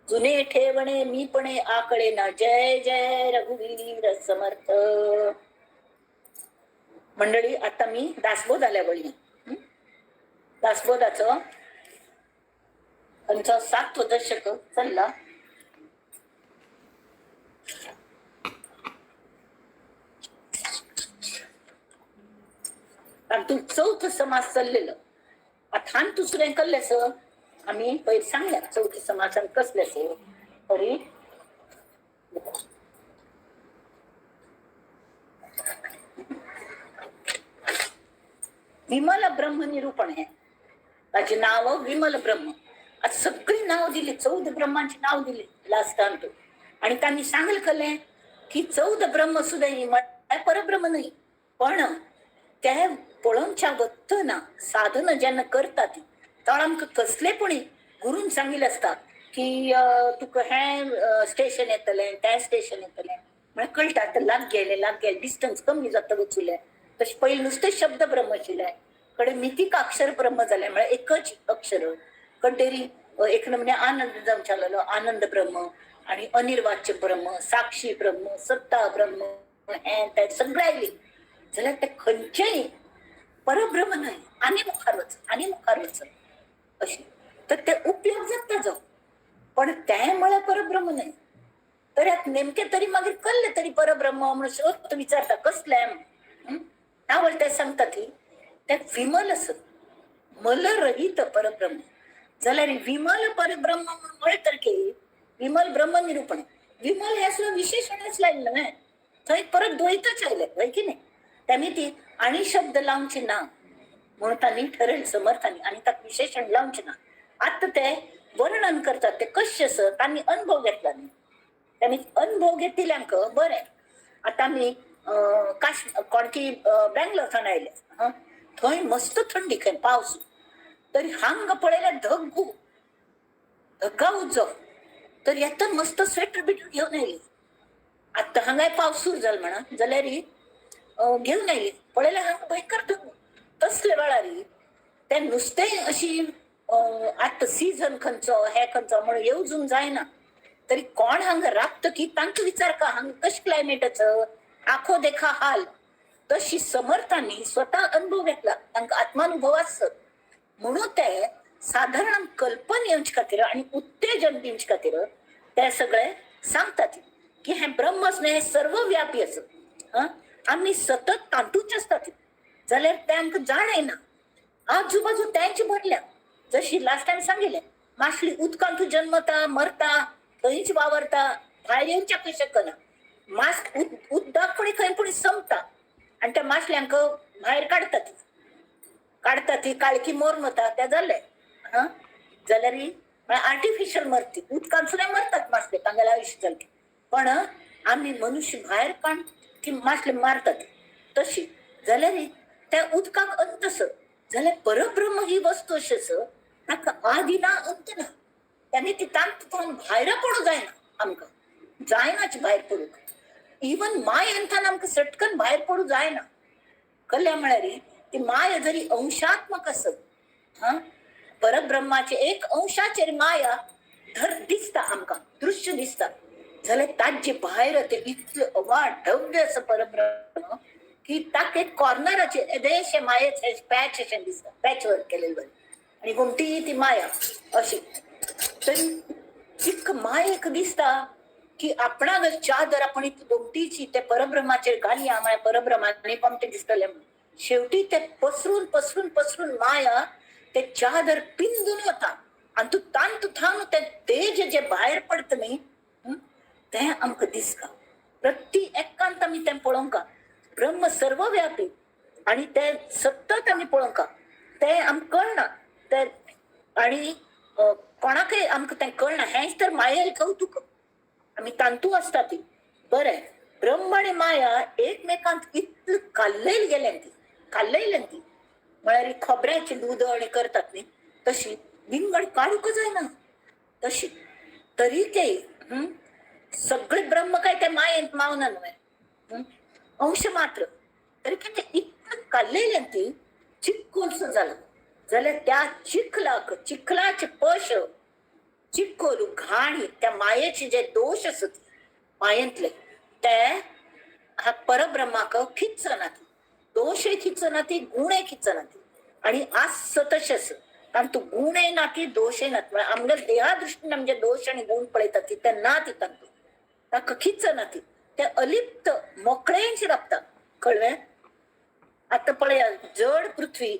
जुने ठेवणे मीपणे आकळे ना. जय जय रघुवीर समर्थ. मंडळी आता मी दासबोध आल्या वळी. दासबोधाचं आमचं 7 दशक चालला. आणि तू चौथ समास चाललेलं आता दुसऱ्या कल्ल्याच आम्ही पहिले सांगल्या चौथी समासान कसल्याच तरी विमल ब्रह्म निरूपण आहे. त्याचे नाव विमल ब्रह्म. आज सगळी नाव दिली, 14 ब्रह्मांची नाव दिली लास्टांत. आणि त्यांनी सांगल कले की 14 ब्रह्म सुद्धा परब्रह्म नाही, पण त्या पळोवच्या वत्तना साधन जेन्ना करतात तर आमकां कसले पण गुरून सांगिल्लें आसता की तुका हें स्टेशन येतलें तें स्टेशन येतलें म्हळ्यार कळटा आतां लाग गेले लाग गेले डिस्टन्स कमी जाता वचुलें. तशें पयलीं नुस्तें शब्द ब्रह्म आशिल्लें, कडे मितीक अक्षर ब्रह्म जालें म्हळ्यार एकच अक्षर. कडेरी एक नमने आनंद जावचे लागलो, आनंद ब्रह्म आणि अनिर्वाच्य ब्रह्म, साक्षी ब्रह्म, सत्ता ब्रह्म, हें तें सगळें आयली जाल्यार तें खंयचेय परब्रह्म न्हय, आनी मुखार वच आनी मुखार वच अशें तर ते उपयोग जाता जावं, पण तें म्हळ्यार परब्रह्म न्हय. तर नेमकें तरी मागीर कल्लें तरी परब्रह्म म्हणून शोध विचारता कसलें तावळ ते सांगता ती तें विमल आसत, मलरहित परब्रह्म. जाल्यार विमल परब्रह्म म्हणून तर की विमल ब्रह्म निरूपण, विमल हें सुद्दां विशेषणच लायलें न्हय, थंय परत द्वैतच आयलें हय की न्हय. तेमी ती आनी शब्द लावचे ना म्हणून तांणी ठरयलें समर्थांनी, आनी ताका विशेषण लावचें ना. आतां ते वर्णन करतात ते कशें आसा तांणी अनुभव घेतला न्ही, तांणी अनुभव घेतिल्ल्यांक बरें. आतां आमी कोणकी बेंगलोर थंय आयले, थंय मस्त थंडी खंय पावस, तरी हांगा पळयल्यार धग्गू धग्गा उजो, तर येता मस्त स्वेटर बिटर घेवन आयली. आतां हांगाय पावस सुरू जालो म्हणा जाल्यार घेवन आयली, पळयल्यार हांगा भयंकर धग. तसले वेळार तें नुस्तें अशी आतां सिजन खंयचो हे खंयचो म्हणून येवजूंक जायना. तरी कोण हांगा राबता की तांकां विचार का हांगा कशें क्लायमेटाचो आखो देखा हाल. तशी समर्थांनी स्वतः अनुभव घेतला, तांकां आत्मानुभव आसत म्हणून ते साधारण कल्पन येवचे खातीर आणि उत्तेजन दिवचे खातीर ते सगळे सांगतात की हे ब्रह्मच न्हय, हे सर्वव्यापी आसत. आमी सतत तातूंच आसतात जाल्यार ते आमकां जाणयना. आजूबाजू त्यांची भरल्या, जशी लास्ट टायम सांगिल्लें, मासली उदकांत जन्मता मरता, थंयच वावरता, भायर येवच्याक शकना. मास उदक फुडें खंय पूण संपता आनी त्या मासल्यांक भायर काडतात काडतात, ती काळखी मरून वता ते जालें. हा जाल्यार म्हळ्यार आर्टिफिशियल मरती, उदकांत सुद्दां मरतात मासले, तांगेलें आयुश्य जालें. पण आमी मनुष्य भायर काडून ती मासले मारतात. तशी जाल्यार त्या उदकाक अंत आसा, जाल्यार परब्रह्म ही वस्तू अशी आसा ताका आदी ना अंत ना. त्यांनी ती तांतून भायर पडूं जायना, आमकां जायनाच भायर पडूंक. इवन मायेंतल्यान आमकां सटकन भायर पडूं जायना. कल्या म्हळ्यार ती माया जरी अंशात्मक आसत, हा परब्रह्माचे एक अंशाचेर माया धर दिसता आमकां, दृश्य दिसता, जाल्यार ताजे भायर ते इतलें अवाढव्य आसा परब्रह्म की ताका एक कॉर्नराचेर येदेशें मायेचें पॅच अशें दिसता, पॅच वर्क केलेलें बरें, आनी गोमटी ती माया अशी. तरी इतक मायेक दिसता की आपणाक चादर आपण गोमटीची ते परब्रह्माचेर घालया, म्हळ्यार परब्रह्माने कोमटें दिसतलें म्हणून. शेवटी ते पसरून पसरून पसरून माया ते चादर पिंजून वता आनी तूं तांतू थावन ते तेज जे भायर पडटा न्ही तें आमकां दिसता. प्रति एकांत आमी तें पळोवंका. ब्रह्म सर्वव्यापी आनी तें सतत आमी पळोवंका, तें आमकां कळना. तें आनी कोणाकय आमकां तें कळना, हेंच तर मायेल कौतुक, आमी तांतू आसता ती. बरें, ब्रह्म आनी माया एकमेकांत इतलें काल्लयल गेल्यान, ती काल्लयल्यान ती म्हळ्यार खोबऱ्याची दूद आनी करतात न्ही तशी विंगड काडूंक जायना तशी. तरी ते सगळे ब्रह्म काय ते मायेंत मावना न्हय, अंश मात्र. तरी ते इतलें काल्लयल्यान ती चिक्कोलसो जालो जाल्यार त्या चिखलाक, चिखलाचे पश, चिक्कोल घाणी, त्या मायेचे जे दोश आसत मायेंतले ते हा परब्रह्माक खिचना, ती दोशय खिचना, ती गुणय खिचना ती. आनी आस तशें आसा, कारण तूं गुणय ना ती दोशय ना. म्हळ्यार आमगे देहा दृश्टीन आमचे दोश आनी गुण पळयतात ती ते ना ती तांतूं ताका खिचना ती, ते अलिप्त मोकळेंच राबता. कळ्ळें? आतां पळया, जड पृथ्वी,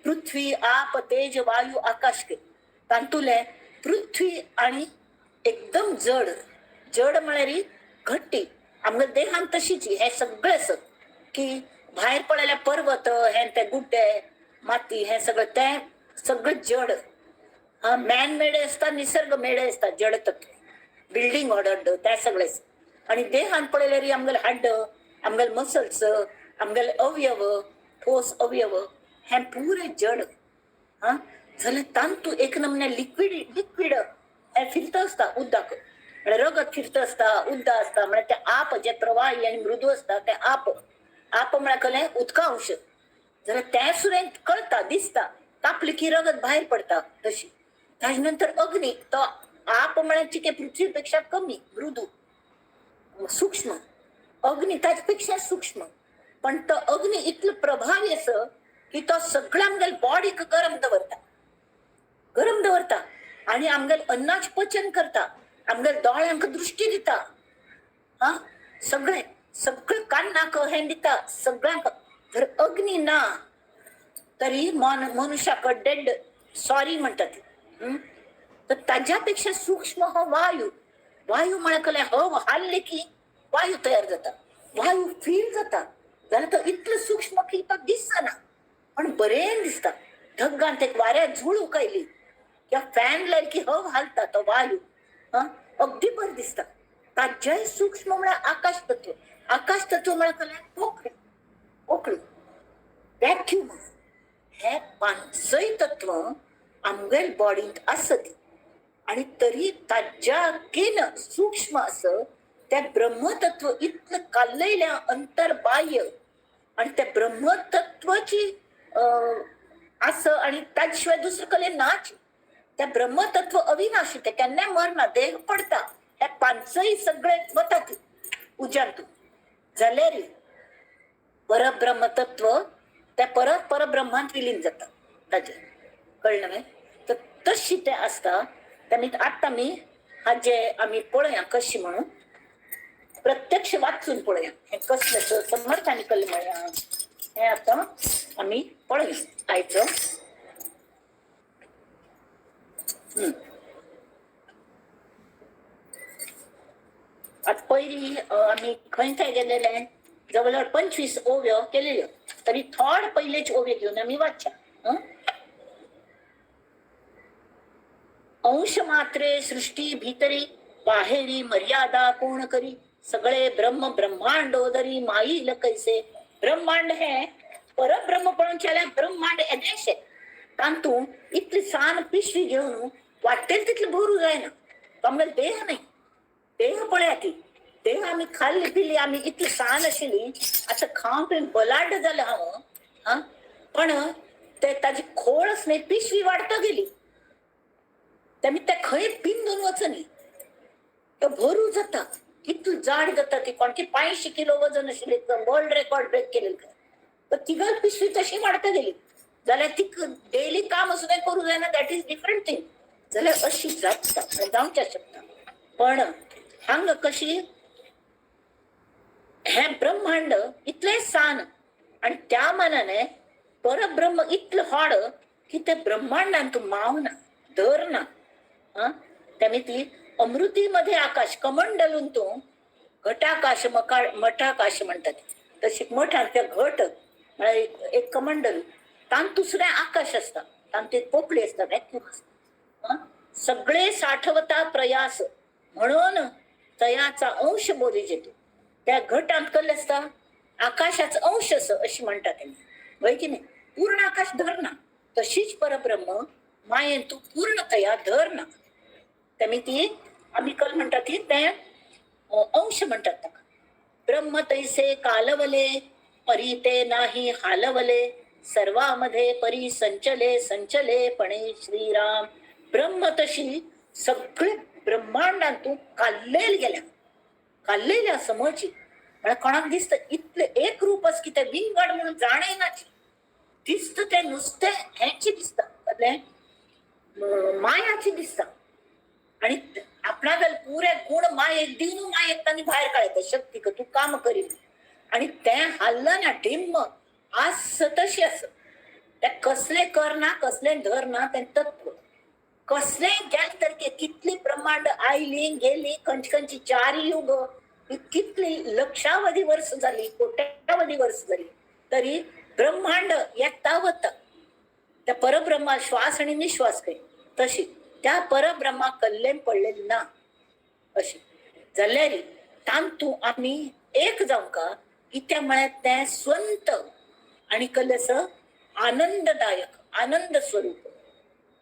पृथ्वी आप तेज वायू आकाश तांतुले पृथ्वी आनी एकदम जड, जड म्हळ्यार घट्टी. आमगे देहान तशीच हे सगळें आसत की भायर पळयल्यार पर्वत हे ते गुड्डे माती हे सगळें तें सगळें जड. मॅन मेड आसता, निसर्ग मेड आसता, जड तत्व, बिल्डींग ऑर्डर ते सगळें. आनी देहान पळयल्यार आमगेलें हाड्ड, आमगेले मसल्स, आमगेले अवयव, ठोस अवयव हे पुरे जड. हा जाल्यार तांतू एक नमुने लिक्वीड लिक्वीड हे फिरता आसता उदक, म्हळ्यार रगत फिरता आसता, उदक आसता, म्हळ्यार ते आप जे प्रवाही आनी मृदू आसता ते आप, आप म्हळ्यार कसलें उदका अंश. जाल्यार तें सुद्दां कळटा, दिसता, तापली की रगत भायर पडटा तशी. ताजे नंतर अग्नी, तो आप म्हळ्यार कितें पृथ्वी पेक्षा कमी मृदू सूक्ष्म, अग्नी ताजे पेक्षा सूक्ष्म. पण तो अग्नी इतलो प्रभावी आसा की तो सगळ्या आमगेले बॉडीक गरम दवरता, गरम दवरता आनी आमगेले अन्नाचें पचन करता, आमगेले दोळ्यांक दृश्टी दिता, हा सगळें सगळें कान्नाक हें दिता सगळ्यांक. जर अग्नी ना तरी मनुष्याक डेड सॉरी म्हणटात. तर ताज्या पेक्षा सूक्ष्म हो वायू. वायू म्हळ्यार कसलें, हव हाल्ले की वायू तयार जाता, वायू फील जाता. जाल्यार तो इतलो सूक्ष्म की तो दिसना पण बरें दिसता. धगान एक वाऱ्यात झुळूक आयली किंवा फॅन लायली की हव हालता तो वायू, अगदी बरें दिसता. ताज्याय सूक्ष्म म्हळ्यार आकाश तत्व. आकाश तत्व म्हळ्यार कसलें, पोकळी, पोकळी, व्हॅक्यूम. हे पांचय तत्व आमगेल बॉडींत आसत आनी तरी ताज्याकीन सूक्ष्म आस त्या ब्रह्मतत्व इतलं कालयल्या अंतर्बाह्य आणि त्या ब्रह्मतत्वाची असं आणि त्याशिवाय दुसरं कले नाच. त्या ब्रह्मतत्व अविनाशी, ते केन्नाय मरना, देह पडता, हे पांचय सगळे वतात उज्यांतू. जाल्यार परब्रह्मतत्व त्या परत परब्रह्मांत विलीन जाता ताजे, कळ्ळें न्हय? तर तशी तें आसता. तेमी आतां आमी हाजे आमी पळया कशी म्हणून प्रत्यक्ष वाचून पळया हें कसलें समर्थांनी कल्लें म्हळ्यां हें आतां आमी पळया आयचो. आतां पयलीं आमी खंय खंय गेलेले, जवळ जवळ 25 ओव्यो केलेल्यो, तरी थोड पयलेच ओव्यो घेवन आमी वाचच्या. अंश मात्रे सृष्टी भितरी बाहेरी मर्यादा कोण करी, सगळे ब्रह्म ब्रह्मांडोदरी माईल कैसे. ब्रह्मांड हे परब्रह्म पळोवचें ब्रह्मांड येदेशें, तातूंत इतली सान पिशवी घेवन वाटेल तितलें भरूं जायना. तो आमगेलो देह न्हय, देह पळया ती देह आमी खाल्ली पिली, आमी इतली सान आशिल्ली, आतां खावन पिवन बलाड जालें हांव. हा, पण ते ताजी खोळच न्हय, पिशवी वाडता गेली, तेमी ते खंय पिंदून वचनी, तो भरू जाता, इतली जाड जाता ती. कोणकी 85 किलो वजन आशिल्ली, वर्ल्ड रेकॉर्ड ब्रेक केलेली, तर तिगल पिशवी तशी वाडता गेली. जाल्यार ती डेली काम सुद्दां करूं जायना, that is different thing. जाल्यार अशी जाता, जावच्या शकता. पण हांगा कशी हे ब्रह्मांड इतलें सान आणि त्या मानाने परब्रह्म इतलें व्हड की ते ब्रह्मांडान तूं मावना, धरना. त्याने ती अमृतीमध्ये आकाश कमंडलून तो घटाकाश मठाकाश म्हणतात, तशी मठान त्या घट म्हळ्यार एक कमंडल, तांत दुसरें आकाश आसता, तांत एक पोकळी आसता, व्हॅक्यूम आसता. सगळे साठवता प्रयास म्हणून तयाचा अंश बोलिजेतो. त्या घटांत कसलें आसता, आकाशाचो अंश असो अशी म्हणटा तेणी, वय की नाही? पूर्ण आकाश धरना, तशीच परब्रह्म मायेन तूं पूर्णतया धरना. तेमी ती आमी कल म्हणटा ती ते अंश म्हणटात ताका. ब्रह्म तैसे कालवले परी ते नाही हालवले, सर्वामध्ये परी संचले संचले पणे श्रीराम. ब्रह्म तशी सगळे ब्रह्मांडान तूं काल्लेल गेल्या, काल्लेल्या समजची. म्हळ्यार कोणाक दिसता इतलें एक रूप आसा की तें विंगड म्हणून जाणयनाची दिसता, तें नुस्तें हेंच दिसता, कसलें मायाची दिसता. आणि आपणागेले पुरे गुण मायेक दिवन मायेक तांणी भायर काडटा शक्ती तूं काम करी, आणि तें हाल्लना ढिम्म आस तशी आसा. तें कसलें करना, कसलें धरना, तें तत्व कसलें गेलें तरी कितली ब्रह्मांड आयली गेली, खंयची खंयची 4 युग, कितली लक्षावधी वर्स जाली, कोट्यावधी वर्स जाली, तरी ब्रह्मांड येता वता. त्या परब्रह्मा श्वास आणि निश्वास खंय तशी त्या परब्रह्मा कल्लेन पडलेली ना अशी जाल्यार तांतू आमी एक जावंका कित्याक म्हळ्यार तें स्वंत आणि कसलें आनंददायक आनंद स्वरूप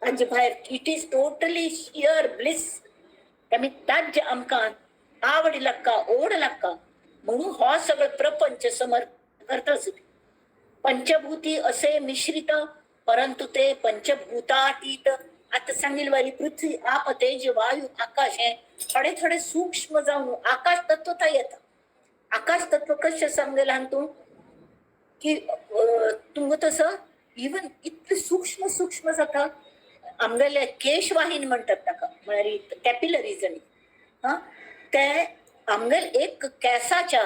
ताजे भायर it is totally sheer bliss. आमी ताजे आमकां आवड लागता, ओढ लागता, म्हणून हो सगळो प्रपंच समर्थ करता. पंचभूती असे मिश्रित परंतु ते पंचभूतातीत. आता सांगील वारी पृथ्वी आप तेज वायू आकाश हे थोडे थोडे सूक्ष्म जाऊन आकाश तत्व येता. आकाश तत्व कशें सांगलें तूं की तुमकां तसं इवन इतलें सूक्ष्म सूक्ष्म जाता. आमगेले केशवाहिनी म्हणटात ताका, म्हळ्यार कॅपिलरीज आनी हा ते आमगेले एक केसाच्या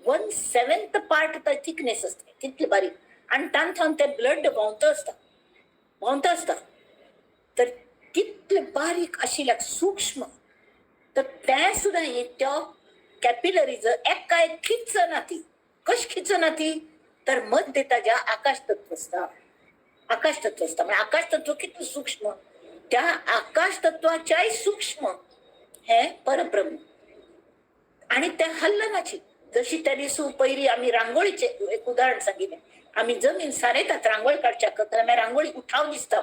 1/7 पार्ट थिकनेस आसता, तितली बारीक, आनी तांतून ते ब्लड व्हांवता आसता, व्हांवता आसता. तर तितले बारीक आशिल्ल्या सूक्ष्म, तर तें सुद्दां त्या कॅपिलरीज एकाय खिचना ती. कशी खिचना ती, तर मध्य ताज्या आकाश तत्व आसता, आकाश तत्व आसता. म्हणजे आकाश तत्व कितलें सूक्ष्म, त्या आकाश तत्वाच्याय सूक्ष्म हे परब्रह्म. आणि ते हल्लनाची. जशी त्या दिसू पयली आमी रांगोळीचे एक उदाहरण सांगितलें, आमी जमीन सारयतात रांगोळी काडच्या तर रांगोळी उठाव दिसता,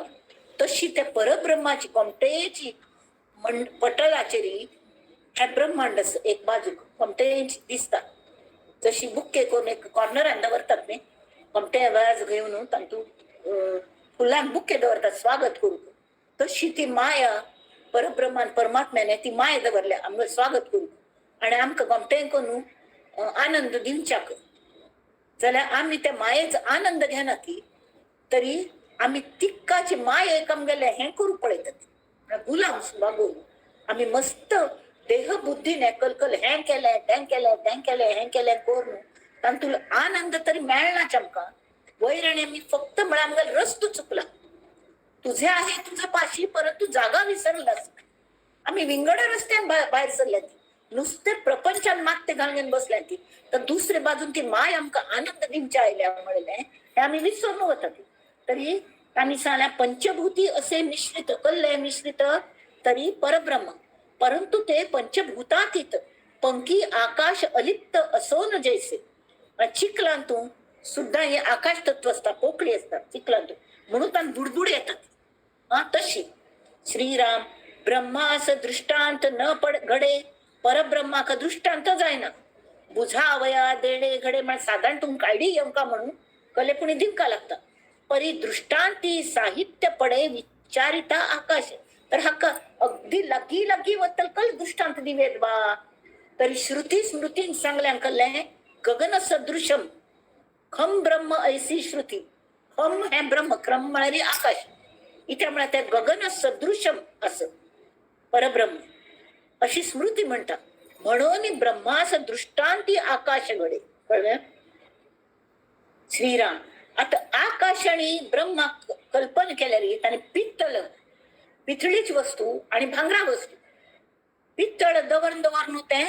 तशी ते परब्रह्माची कोमटेची पटलाचेरी हे ब्रह्मांड एक बाजूक कोमतेच दिसता. जशी बुक्के करून एक कॉर्नरान दवरतात न्ही, कोमते वाज घेवन तांतू फुलान बुक्के दवरतात स्वागत करूंक, तशी ती माया परब्रह्मान परमात्म्याने ती माया दवरल्या आमकां स्वागत करूंक आनी आमकां गोमतें करून आनंद दिवच्याक. जाल्यार आमी त्या मायेचो आनंद घेना ती तरी आमी तिक्काची माय आमगेले हें करूंक पळयतात. गुलाम बागोवन आमी मस्त देह बुद्धीने कलकल हें केलें तें केलें तें केलें हें केलें करून तातूंत आनंद तरी मेळनाच आमकां. वयर आनी आमी फक्त म्हळ्यार आमगेलो रस्तो चुकला. तुझे आहे तुझं पाशी परंतु जागा विसरलास. आमी विंगड रस्त्यान भायर सरल्या ती नुस्ते प्रपंचान मागते घालून बसल्या ती, तर दुसरे बाजून ती माय आमकां आनंद दिवच्या आयल्या म्हणलें हें आमी विसरून वता ती. तरी तांणी सांगल्या पंचभूती असे मिश्रित कल्ले मिश्रित तरी परब्रह्म, परंतु ते पंचभूतातीत पंकी आकाश अलिप्त असोन जैसे. चिखलांतू सुद्धा हे आकाश तत्व असता, पोकळी असतात चिखलांतू, म्हणून तांकां बुडबुड येतात. हा तशी श्रीराम ब्रह्मास दृष्टांत न पड घडे, परब्रह्माक दृष्टांत जायना. बुझावया देणे घडे म्हळ्यार सादारण तुमकां आयडी येवंका म्हणून कलेपुणी दिवका लागता. परी दृष्टांती साहित्य पडे विचारिता आकाश. तर हाका अगदी लागीं लागीं वतल कल दृष्टांत दिवेत बा. तरी श्रुती स्मृतीन सांगल्या कल्ले गगन सदृशम खम ब्रह्म ऐसी श्रुती. खम हे ब्रह्म, क्रम म्हळ्यार आकाश, इथे म्हळ्यार ते गगन सदृशम असं परब्रह्म अशी स्मृती म्हणटा. म्हणून ब्रह्मास दृष्टांती आकाश घडे. कळ्ळें? श्रीराम आता आकाश आणि ब्रह्मा कल्पना केल्यार ताणें पित्तल पितळीच वस्तू आणि भांगरा वस्तू. पित्तळ दवरून दवरून तें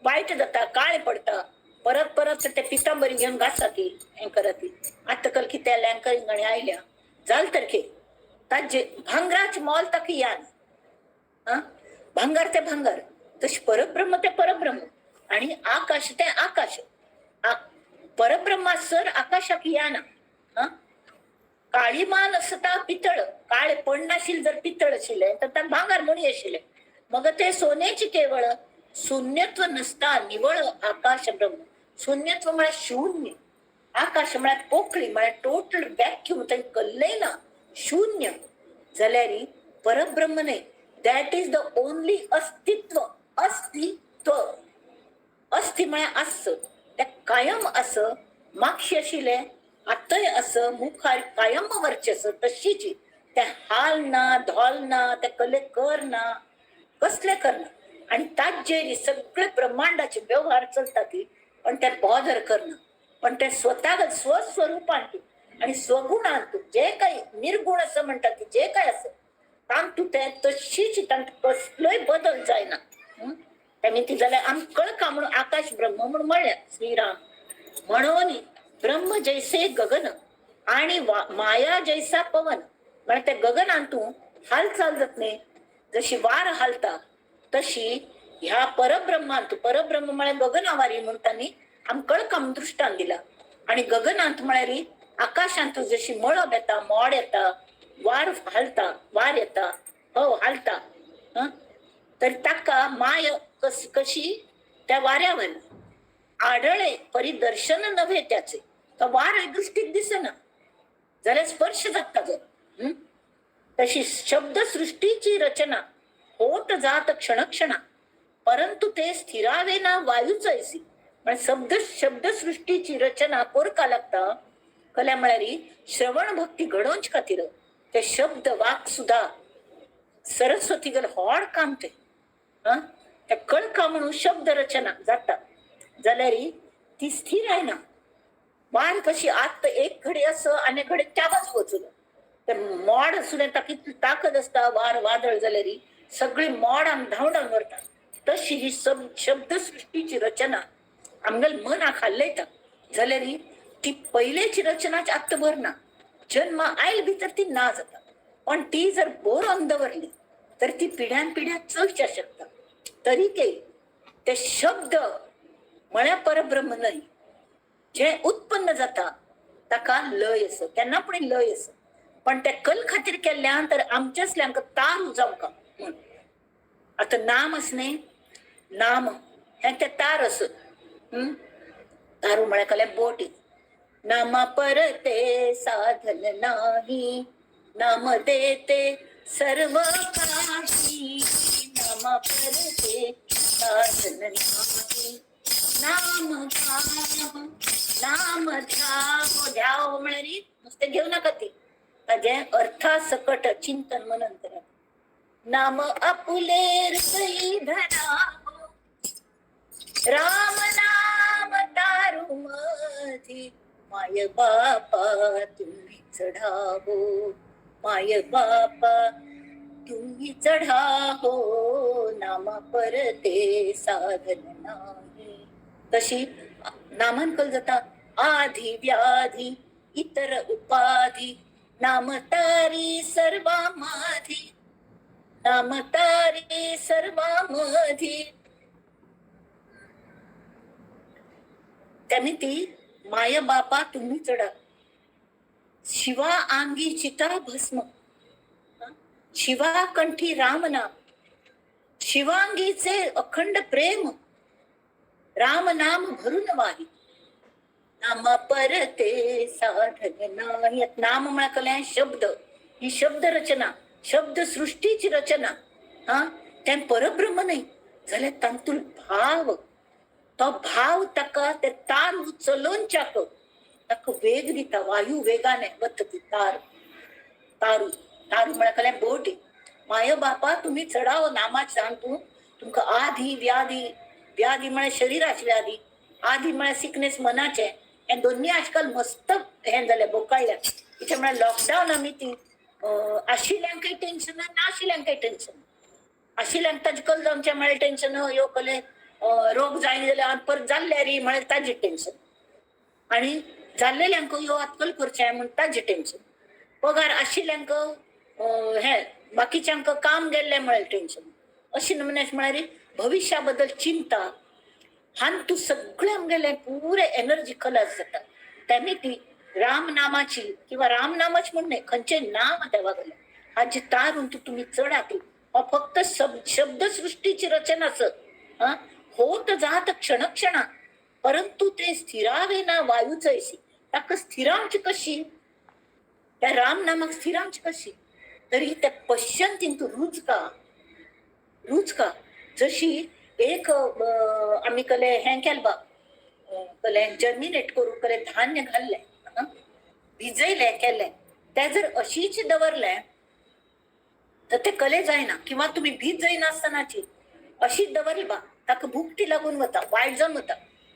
वायट जाता, काळें पडटा, परत परत ते पितांबरी घेवन घासा ती हें करत. आतां कल कितें अँकरींग आनी आयल्या जाल तर ताजे भांगराच मोल ताका यान. हा भांगर ते भांगर, तशें परब्रह्म ते परब्रह्म आणि आकाश ते आकाश. परब्रह्मा सर आकाशाक याना. हा काळीमान असता पितळ, काळे पडनाशील जर पितळ आशिल्लें तर ताका भांगर म्हणून आशिल्लें. मग ते सोन्याची केवळ शून्यत्व नसता निवळ आकाश ब्रह्म. शून्यत्व म्हळ्यार शून्य, आकाश म्हळ्यार पोकळी, म्हळ्यार टोटल व्हॅक्यूम, थंय कल्लय ना, शून्य. जाल्यार परब्रह्म न्हय, that is the only अस्तित्व. अस्तित्व अस्थि म्हळ्यार आस, ते कायम आस, मागशी आशिल्लें आतांय आस, मुखार कायम वरचें आस तशीच. ते हाल ना धोल ना, ते कले कर ना, कसले करना. आणि ताजेर सगळे ब्रह्मांडाचे व्यवहार चलता ती, पण ते बॉदर करना, पण ते स्वतः स्वस्वरूपान आणि स्वगुणान जे काही निर्गुण असं म्हणतात ते जे काय असं तांतू ते तशीच, तांतू कसलोय बदल जायना. त्यांनी ती जाल्यार आमकां कळका म्हणून आकाश ब्रह्म म्हणून म्हणल्या श्रीराम. म्हणून ब्रह्म जैसे गगन आणि माया जैसा पवन. म्हळ्यार त्या गगनांतू हालचाल जात न्ही, जशी वार हालता तशी ह्या परब्रह्मांत. परब्रह्म म्हळ्यार गगनावारी म्हणून तांणी आमकां कळका म्हणून दृष्टांत दिला. आणि गगनांत म्हळ्यार आकाशांत जशी मळब येता, मोड येता, वार हालता, वार येता, हो हालता, तर ताका माय कशी त्या वाऱ्यावर आढळे परिदर्शन नव्हे त्याचे. तर वार दृष्टीत दिसेना जाल्यार स्पर्श जाता जर. तशी शब्दसृष्टीची रचना होत जात क्षणक्षणा, परंतु ते स्थिरावे ना वायूच ऐसी. म्हणजे शब्दसृष्टीची रचना कोरका लागता कल्या म्हळ्यार श्रवण भक्ती घडोवचे खातीर ते शब्द वाक सुद्धा सरस्वती गल होड काम ते. हा त्या कळका म्हणून शब्द रचना जाता जाल्यार ती स्थिर आहे ना. वार कशी आत एक घडी असं आणि घडी त्या बाजू वचून तर मोड आसून येता, कितली ताकद असता वार वादळ जाल्यार सगळी मोडान धांवडावन व्हरता. तशी ही शब्दसृष्टीची रचना आमगेल मनाक हालयता जाल्यार ती पयलेची रचनाच आत्तां भरना. जन्म आयल भितर ती ना जाता, पण ती जर बरोवन दवरली तर ती पिढ्यान पिढ्या चलच्या शकता. तरी ते शब्द म्हळ्यार परब्रह्म न्हय, जे उत्पन्न जाता ताका लय आसा, केन्ना पण लय आसा. पण ते कल खातीर केल्ल्यान तर आमच्याच तार जावंका म्हूण. आतां नाम आसा न्ही, नाम हें ते तार असो. तारू म्हळ्यार कले बोटी. नामा परते साधन नाही, नाम देते सर्व काही, नामा परते साधन नाही, नाम घाव नाम ध्याव. ध्याव म्हळ्यार नुसतें घेवं नाका ती, ताजें अर्था सकट चिंतन मनन करात. नाम आपुले हृदयी धरावो, राम नाम तारू मधी, my बापा तुम्ही चढावो, my बापा तुम्ही चढावो, नामा परते साधन नाही. तशी नामांकल जाता आधी व्याधी इतर उपाधी, नाम तारी सर्वा माधी, नाम तारी सर्वा मधी. त्याने ती my बापा तुम्ही चढा. शिवा अंगी चिता भस्म, शिवा कंठी राम नाम, शिवांगीचे अखंड प्रेम, राम नाम भरून वाही, नाम परते साधन नाही. नाम म्हळ्यार शब्द, ही शब्द रचना, शब्द सृष्टीची रचना. हा तें परब्रह्म न्हय जाल्यार तातूंत भाव, तो भाव ताका ते तार चलोवच्याक ताका वेग दिता. वायू वेगाने वता ती तार. तारू तारू म्हळ्यार बोटी. My बापा तुम्ही चढाव नामाच सांगतू तुमकां आधी व्याधी, व्याधी म्हळ्यार शरीराची व्याधी, आधी म्हळ्यार सिकनेस मनाचे. हे दोन्ही आजकाल मस्त हें जालें बोकाळ्ळ्या. कितें म्हळ्यार लॉकडावन आमी ती आशिल्ल्यांकय टेन्शन, नाशिल्ल्यांकय टेन्शन. आशिल्ल्यांक ताजें कल जावचें म्हळ्यार टेन्शन, ह्यो कले रोग जायना जाल्यार परत जाल्ले री म्हळ्यार ताजें टेन्शन, आनी जाल्लेल्यांक ह्यो आजकाल करचें म्हण ताजें टेन्शन. पगार आशिल्ल्यांक हें बाकीच्यांक काम गेल्लें म्हळ्यार टेन्शन. अशी नमुने म्हळ्यार भविश्या बद्दल चिंता हान तूं सगळें आमगेलें पुरें एनर्जी खलास जाता. तेमी ती राम नामाची किंवा राम नामाची म्हण न्हय, खंयचें नाम देवा गेलें हाजी तारून तूं तुमी चडात. हो फक्त शब्दसृष्टीची रचना आसत. होत जात क्षणक्षणा, परंतु ते स्थिरावे ना वायूच ऐसी. ताका स्थिरावची कशी, त्या राम नामाक स्थिरावची कशी, तरी त्या पश्यंतीन तूं रुजका रुजका. जशी एक आमी कले हें केलें बा, कले जर्मिनेट करून कले धान्य घाल्लें, भिजयलें केलें, तें जर अशीच दवरलें तर ते कले जायना. किंवा तुमी भीज जायनासतनाची अशीच दवरली बा, ताका भुकटी लागून वता, वायट जावन वता.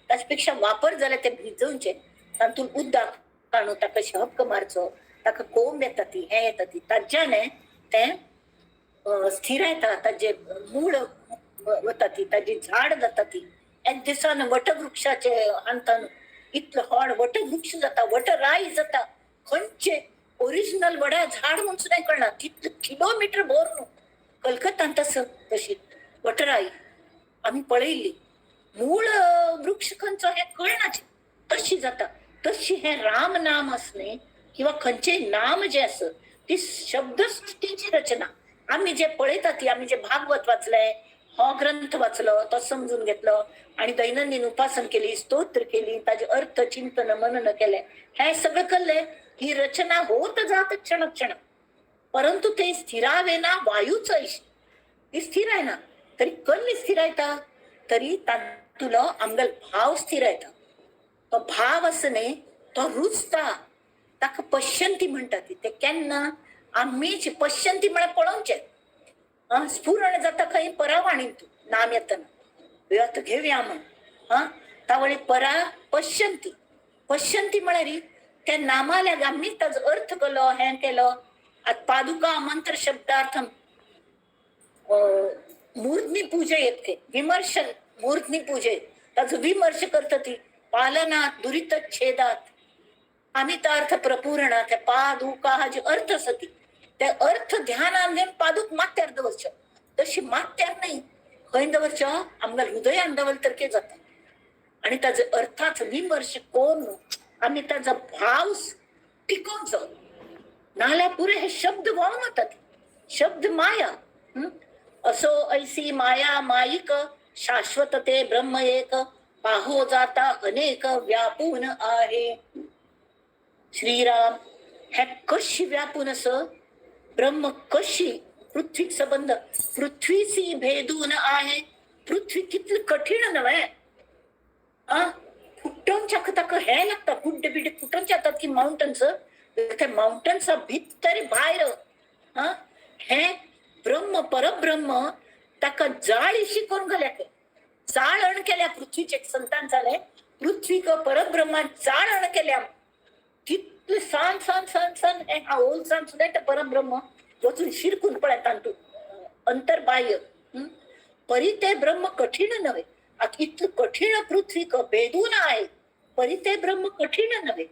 ताचे पेक्षा वापर जाल्यार ते भिजोवचें, तातूंत उदक काडून ताका शहक्क मारचो, ताका कोंब येता ती, हें येता ती, ताज्याने तें स्थिर येता, ताजे मूळ वता ती, ताजी झाड जाता ती. एक दिसान वटवृक्षाचे अंतान इतलो व्हड वटवृक्ष जाता, वटराय जाता. खंयचे ओरिजिनल वडा झाड म्हूण सुद्दां कळना, तितले किलोमिटर भर न्हू कलकत्तांत आसा तशी वटराई आमी पळयल्ली. मूळ वृक्ष खंयचो हें कळना, तशी जाता. तशी हें राम नाम आसा न्ही, किंवा खंयचेय नाम जें आसा ती शब्दसृष्टीची रचना. आमी जे पळयता ती, आमी जे भागवत वाचलें, हो ग्रंथ वाचलो, तो समजून घेतलो आनी दैनंदिन उपासन केली, स्तोत्र केली, ताजे अर्थ चिंतन मनन केलें, हें सगळें केल्लें. ही रचना होत जात क्षण क्षण, परंतु ते स्थिरावे ना वायूच ऐशी. ती स्थिर आहे ना, तरी कल्ली स्थिरायता, तरी तातूंतलो आमगेलो भाव स्थिरायता. तो भाव आसा न्ही तो रुजता, ताका पश्यंती म्हणटा ती. ते केन्ना आमीच पश्यंती म्हळ्यार पळोवचें. स्फुरण जाता खंय परावाणी तूं नाम येतना आतां घेवया म्हण. हा तावळी परा पश्यंती. पश्यंती म्हळ्यार त्या नामाल्या आमी ताजो अर्थ केलो, हें केलो. आतां पादुका मंत्र शब्दार्थम मूर्धनी पूजा येते, विमर्शन मूर्धनी पूजे ताजो विमर्श करता ती. पालनात दुरित छेदात अमितार्थ प्रपूरणात, त्या पादुका हा जे अर्थ आसा ती, ते अर्थ ध्यानान घेवन पादूक माथ्यार दवरचो. तशी माथ्यार न्हय, खंय दवरचो, आमकां हृदयान दवरलें तर कितें जाता. आनी ताजो अर्थाचो विमर्श करून आमी ताजो भाव टिकोवचो, नाल्यार पुरे हे शब्द व्हांवन वतात. शब्द माया. असो ऐसी माया माईक शाश्वत ते ब्रह्म एक, पाहो जाता अनेक व्यापून आहे. श्रीराम हे कशी व्यापून अस ब्रह्म कशी पृथ्वी संबंध पृथ्वीसी भेदून आहे. पृथ्वी कितली कठीण नव्हे आ फुटोवच्या ताका हे लागता, गुड्डे बिड्डे फुटोवचे जातात की माउंटन्स, त्या माउंटन्सा भितर भायर हा हे ब्रह्म परब्रह्म ताका जाळीशी करून घाल्या, चाळण केल्या पृथ्वीचे संतान जाले, पृथ्वीक परब्रह्मान चाळण केल्या. कितले सान सान सान सान हे ओलसान सुद्दां तें परब्रह्म वचून शिरकून पळय तातूंत अंतर्बाह्य. परी ते ब्रह्म कठीण नव्हे. आता इतलं कठीण पृथ्वीक भेदून आहे, परी ते ब्रह्म कठीण नव्हे.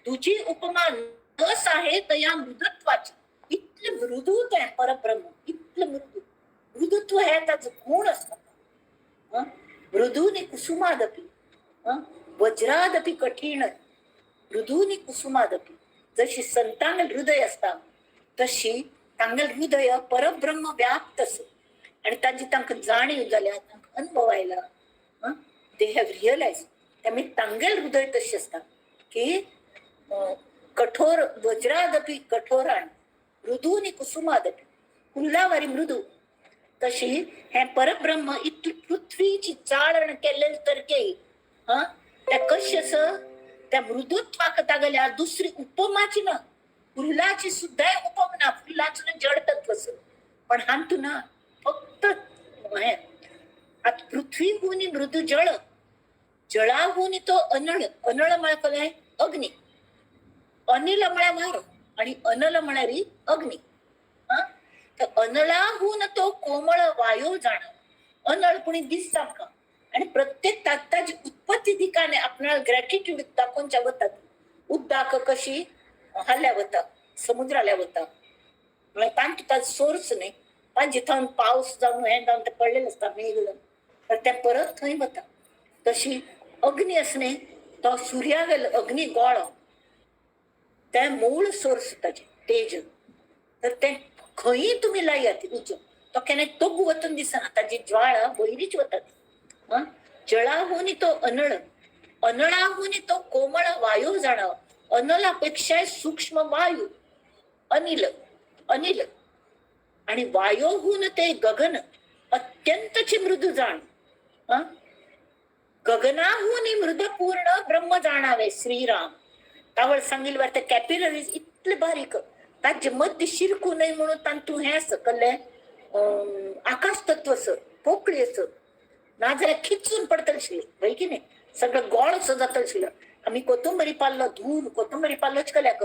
तुझी उपमा नस आहे तया मृदत्वाची. इतलं मृदू ते परब्रह्म, इतलं मृदू, मृदुत्व हे त्याचं गुण असतात. मृदूनी कुसुमादपी वज्रादपी कठीण, मृदूनी कुसुमादपी. जशी संतांगल हृदय असता तशी तांगल हृदय परब्रह्म व्याप्त असं. आणि ताजी तांकां जाणीव जाल्या, तांकां अनुभव आयला, they have realise. त्यामुळे तांगेल हृदय तशी असता की कठोर वज्रादपी कठोरान मृदूनी कुसुमादपी, कुल्लावारी मृदू. तशी हे परब्रह्म इतली पृथ्वीची चाळण केल्ले तरके हा त्या कशी अस त्या मृदुत्वाक तागल्या दुसरी उपमाची ना, फुलाची सुद्धा उपमा ना, फुलाचं ना जड तत्व असं, पण हांतू ना फक्त हे आता पृथ्वीहून मृदू जळ, जळाहून तो अनळ. अनळ म्हळ्यार कसलें अग्नी, अनिल म्हळ्यार वारो आणि अनल म्हळ्यार अग्नी. तर अनळाहून तो कोमळ वायू जाण, अनळ कोणी दिसता आमकां. आणि प्रत्येक ताची उत्पत्ती दिकाने आपणाक ग्रॅटिट्यूड दाखोवच्या वतात. उद्दाक कशी हाल्या वता, समुद्राल्या वता, म्हळ्यार तांतूं ताजो सोर्स न्ही, तांचे थंय पावस जावन हें जावन तें पडलेलें आसता मेघ जावन, तर तें परत थंय वता. तशी अग्नी आसा न्ही तो सुर्या गेलो अग्नी गोळो, तें मूळ सोर्स ताजें तेज. तर तें खंयी तुमी लायात उजो, तो केन्ना तोगू वचून दिसना, ताजी ज्वाळा वयरीच वतात. जळाहून तो अनळ, अनळाहून तो कोमळ वायू जाणव, अनलापेक्षा सूक्ष्म वायू अनिल, अनिल. आणि वायोहून ते गगन अत्यंतची मृदू जाण. गगनाहून मृदपूर्ण ब्रह्म जाणावे श्रीराम. तावळ सांगितलं वाटतं कॅपिलरीज इतले बारीक ताजे मध्य शिरकू नये म्हणून तांतू हें आसा कसलें आकाश तत्व असं पोकळी असं, नाजाल्यार खिचून पडतलें आशिल्लें वय की न्ही, सगळें गोळ असो जातलें आशिल्लो. आमी कोथंबरी पाल्लो धुवन कोथंबरी पाल्लोच केल्याक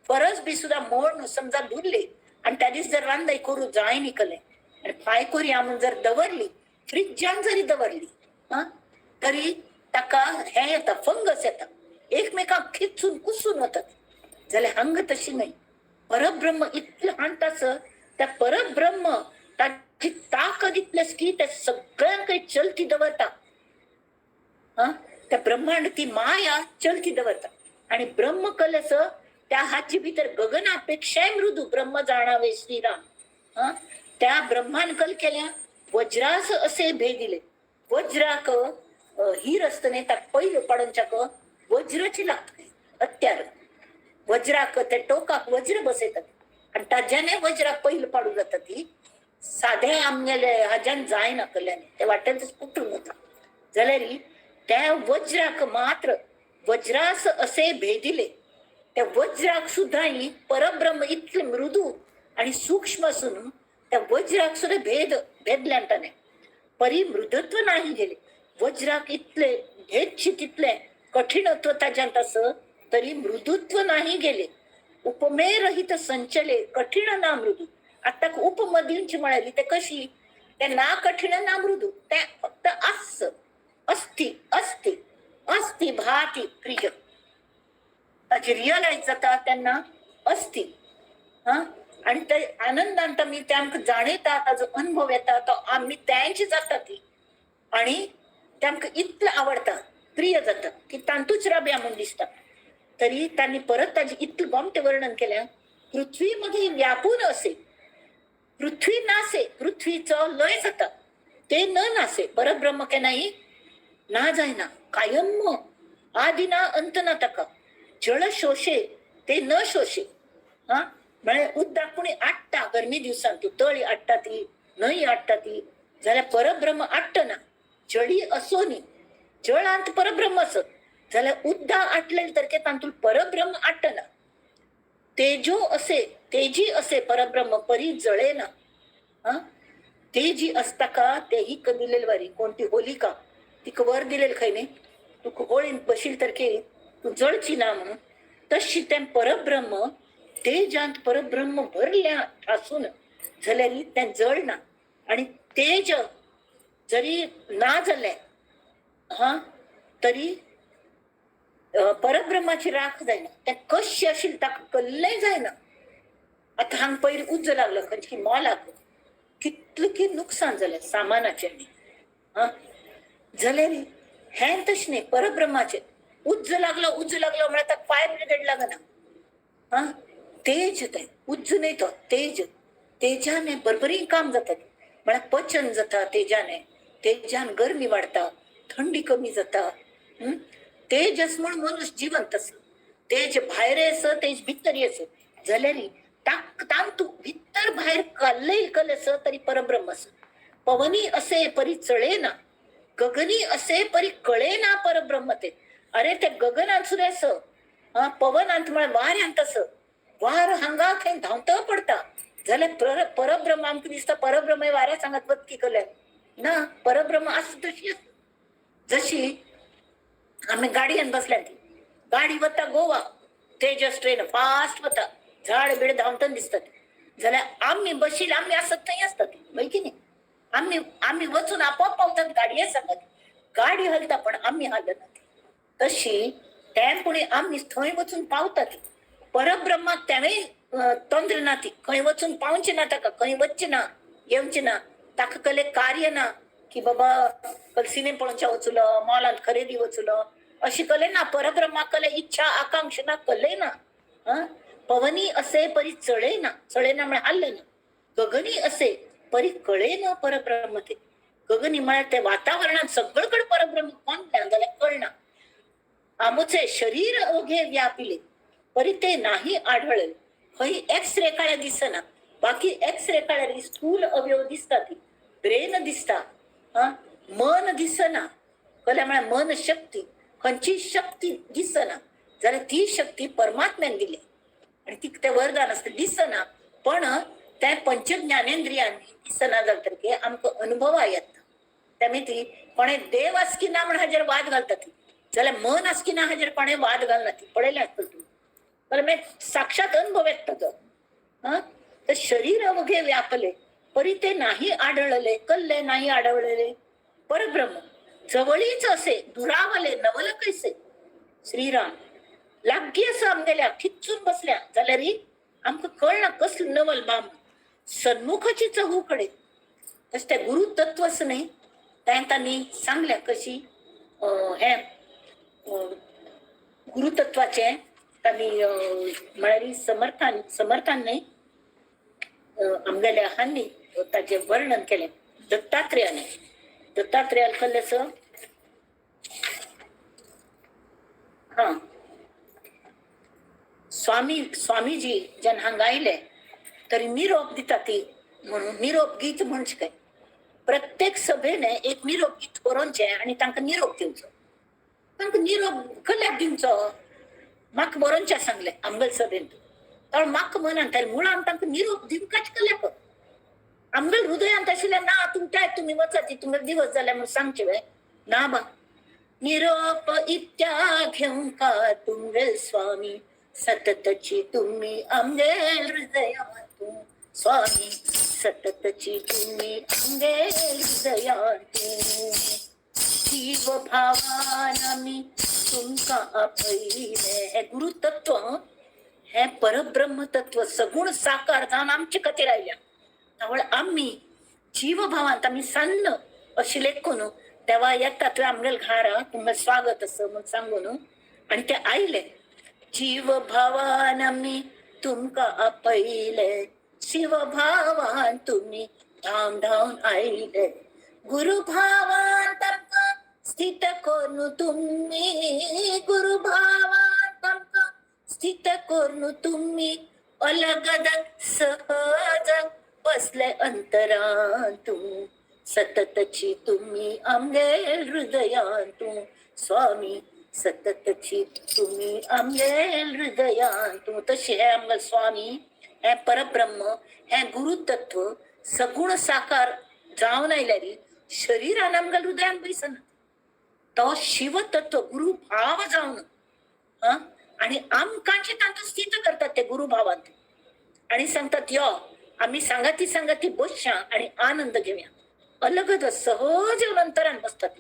फरस बी सुद्दां मोड समजा धुल्ली आनी त्या दीस जर रांदाय करूं जाय न्ही कलें आनी फाय करुया म्हूण जर दवरली फ्रिजान जरी दवरली हा तरी ताका हें येता, फंगस येता, एकमेकांक खिचून कुसून वतात. जाल्यार हांगा तशी न्हय, परब्रह्म इतलें हाणटा आसर त्या परब्रह्म ताची ताकद इतली आसा की त्या सगळ्यांकय चलती दवरता. हा त्या ब्रह्मांड ती माया चलती दवरता. आणि ब्रह्म कल असं त्या हाची भितर गगनापेक्षाय मृदू ब्रह्म जाणावे श्रीराम. हा त्या ब्रह्मान कल केल्या वज्रास असे भेदिले. वज्राक हीर असतं न्ही ताका पयलो पडोवच्याक वज्रची लागता हत्यार. वज्राक त्या टोकाक वज्र बसयतात आनी ताज्याने वज्राक पयलो पाडूं जाता. ती साध्या आमगेले हाज्यान जायना कल्याने ते वाटेन फुटून वता. जाल्यार त्या वज्राक मात्र वज्रास असे भेदिले, त्या वज्राक सुद्दां परब्रह्म इतलें मृदू आनी सूक्ष्म आसून त्या वज्राक सुद्दां भेद भेदल्यान ताणें परी मृदत्व नाही गेले. वज्राक इतले भेदशी तितलें कठीणत्व ताज्यांत आस तरी मृदुत्व नाही गेले. उपमेरहित संचले कठीण ना मृदू. आतां उपमा दिवची म्हळ्यार ते कशी, ते ना कठीण ना मृदू, ते फक्त आस अस्ति अस्ति अस्ति भाती प्रिय ताची रियलायज जाता तेन्ना अस्ति. हा आनी ते आनंदान आमी ते आमकां जाणयता, ताजो अनुभव येता, तो आमी तेंची जाता ती आनी ते आमकां इतलें आवडटा, प्रिय जाता की तांतूच राबया म्हूण दिसता. तरी तांणी परत ताजें इतलें गोमटें वर्णन केलें, पृथ्वी मध्ये व्यापून असे, पृथ्वी नासे, पृथ्वीचो लय जाता. ते न नासे. परब्रह्म केन्नाय ना जायना, कायम आदि ना अंत ना ताका. जळ शोषे ते न शोषे. हा म्हळ्यार उदक कोणी आट्टा गरमी दिवसान, तूं तळी आट्टा ती, न्हंय आट्टा ती, जाल्यार परब्रह्म आट्टना. जळी असो न्ही, जळांत परब्रह्म असत जाल्यार उद्दा आटले तरके तातूंत परब्रह्म आट्टना. तेजो असे तेजी असे परब्रह्म परी जळे ना. हा तेजी असता का तेही दिलेल वारी. कोणती होलिका तिका वर दिलेल खंय न्ही, तुका होळीन बशील तरके तू जळची ना म्हणून. तशी तें परब्रह्म तेजांत परब्रह्म भरल्या ठासून जाल्यार तें जळना. आणि तेज जरी ना जालें हा तरी परब्रह्माची राख जायना. तें कशें आशिल्लें ताका कल्लें जायना. आतां हांगा पयर उज्जो लागलो खंयचे मॉलाक, कितलें की नुकसान जालें सामानाचें. हा जाल्यार हें तशें न्ही, परब्रह्माचें उज्जो लागलो, उज्जो लागलो म्हळ्यार ताका फायर ब्रिगेड लागना. हा तेज तें उज्जो न्ही तो तेज. तेजाने बरोबरी काम जाता, म्हळ्यार पचन जाता तेजाने, तेजान गरमी वाडटा, थंडी कमी जाता. तेजस म्हूण मनुष्य जिवंत आसा. तेज भायर आसा, तेज भितर आसा, जाल्यार तांतू भितर भायर कल्ले कल आसा तरी परब्रह्म आसा. पवनी असे परी चळे ना, गगनी असे परी कळे ना परब्रह्म ते. अरे ते गगनांत सुद्दां आसा, हा पवनांत म्हळ्यार वाऱ्यांत आसा, वार हांगा थंय धांवत पडटा, जाल्यार परब्रह्म आमकां दिसता परब्रह्म वाऱ्या सांगात वतकी कले ना. परब्रह्म आसा तशी जशी आमी गाडयेन बसल्या ती गाडी वता गोवा, तेजस ट्रेन फास्ट वता, झाड बीड धांवतना दिसतात, जाल्यार आमी बशील आमी आसत थंय आसतात हय की न्ही. आमी आमी वचून आपोआप पावतात गाडये सांगत, गाडी हलता पण आमी हालना. तशी तें पुणी आमी थंय वचून पावतात. परब्रह्माक तेणें तंत्र ना, ती खंय वचून पावचें ना, ताका खंय वचचें ना, येवचें ना, ताका कले कार्य ना की बाबा कल सिनेमा पळोवच्या वचुलो, मॉलांत खरेदी वचुलो, अशी कले ना. परब्रह्माक कले इच्छा आकांक्षा ना, कले ना. पवनी असे परी चळे ना, चळे ना म्हळ्यार हाल्ले ना. गगनी असे परी कळे ना परब्रह्म ते. गगनी म्हळ्यार ते वातावरणात सगळीकडे परब्रह्म कोण जाल्यार कळना. आमुचे शरीर अवघे व्यापिले परी ते नाही आढळले. खंय एक्स रे काळ्या दिसना, बाकी एक्स रे काळ्यार स्थूल अवयव दिसता, ती ब्रेन दिसता, मन दिसना. कळ्ळें म्हळ्यार मन शक्ती, खंयची शक्ती दिसना जाल्यार ती शक्ती परमात्म्यान दिली आणि ती तें वरदान आसता, दिसना पण त्या पंचज्ञानेंद्रियांनी दिसना जातकीर आमकां अनुभवा येता. त्यामुळे ती कोणे देव आस की ना म्हण हाजेर वाद घालता ती, जाल्यार मन आस की ना हाजेर कोणे वाद घालना ती, पळयलें आसतलें तुमी. जाल्यार मागीर साक्षात अनुभव येता तो. तर शरीर अवघे व्यापले परी ते नाही आढळले, कल्ले नाही आढळले परब्रह्म जवळीच असे दुरावले नवल कैसे. श्रीराम लागीं आसा आमगेल्या, खिच्चून बसल्या जाल्यार आमकां कळना कसलें नवल बाम. सन्मुखाची चहूकडे तशें तें गुरु तत्व आसा न्ही, तें तांणी सांगलें कशी हें गुरुतत्वाचें तांणी म्हळ्यार समर्थान समर्थान न्ही आमगेल्या हांणी ताचें वर्णन केलें दत्तात्रेयाने. दत्तात्रेयान कल्लें सर हा स्वामी स्वामीजी जेन्ना हांगा आयले तरी निरोप दिता ती म्हणून निरोप गीत म्हणचें काय प्रत्येक सभेने एक निरोप गीत बरोवचें आनी तांकां निरोप दिवचो. तांकां निरोप कल्याक दिवचो, म्हाका बरोवचें सांगलें आमगेले सभेंत. तर म्हाका मनान तर मुळान तांकां निरोप दिवकाच कल्याक आमगेले हृदयांत आशिल्लें ना तुमच्या तुमी वचात तुमगे दिवस जाले म्हणून सांगचें वे ना बा. निरोप इत्या घेवंका तुमगेल स्वामी, सततची तुम्ही आमगेल हृदयांतू स्वामी, सततची तुम्ही आमगेल हृदयांतू. जीव भावान आमी तुमकां आपयले. हें गुरुतत्व हें परब्रह्म तत्व सगुण साकार जावन आमचे खातीर आयल्या. त्यामुळे आमी जीवभावान आमी सान्न अशें लेखून देवा येता तुवें आमगेल घरा तुमकां स्वागत आसा म्हूण सांगून आनी ते आयले. जीव भावान आमी तुमकां आपयले, शिव भावान तुमी धांवन धांवन आयले. गुरुभावान तांकां स्थित करून तुम्ही, गुरुभावान तांकां स्थित करून तुम्ही, अलगद सहज बसले अंतरांतू, सततची तुम्ही आमगेल हृदयांतू, स्वामी सततची तुम्ही आमगेल हृदयांतू. तशी हे आमगेल स्वामी, हे परब्रह्म, हे गुरुतत्व सगुण साकार जावन आयल्यारी शरीरान आमगेल हृदयान बैसना, तो शिवतत्व गुरु भाव जावन आणि आमकांचे तांकां स्थित करतात ते गुरुभावांत, आणि सांगतात यो आम्ही सांगाती सांगाती बसया आणि आनंद घेवया. अलगद सहज येवन अंतरान बसतात,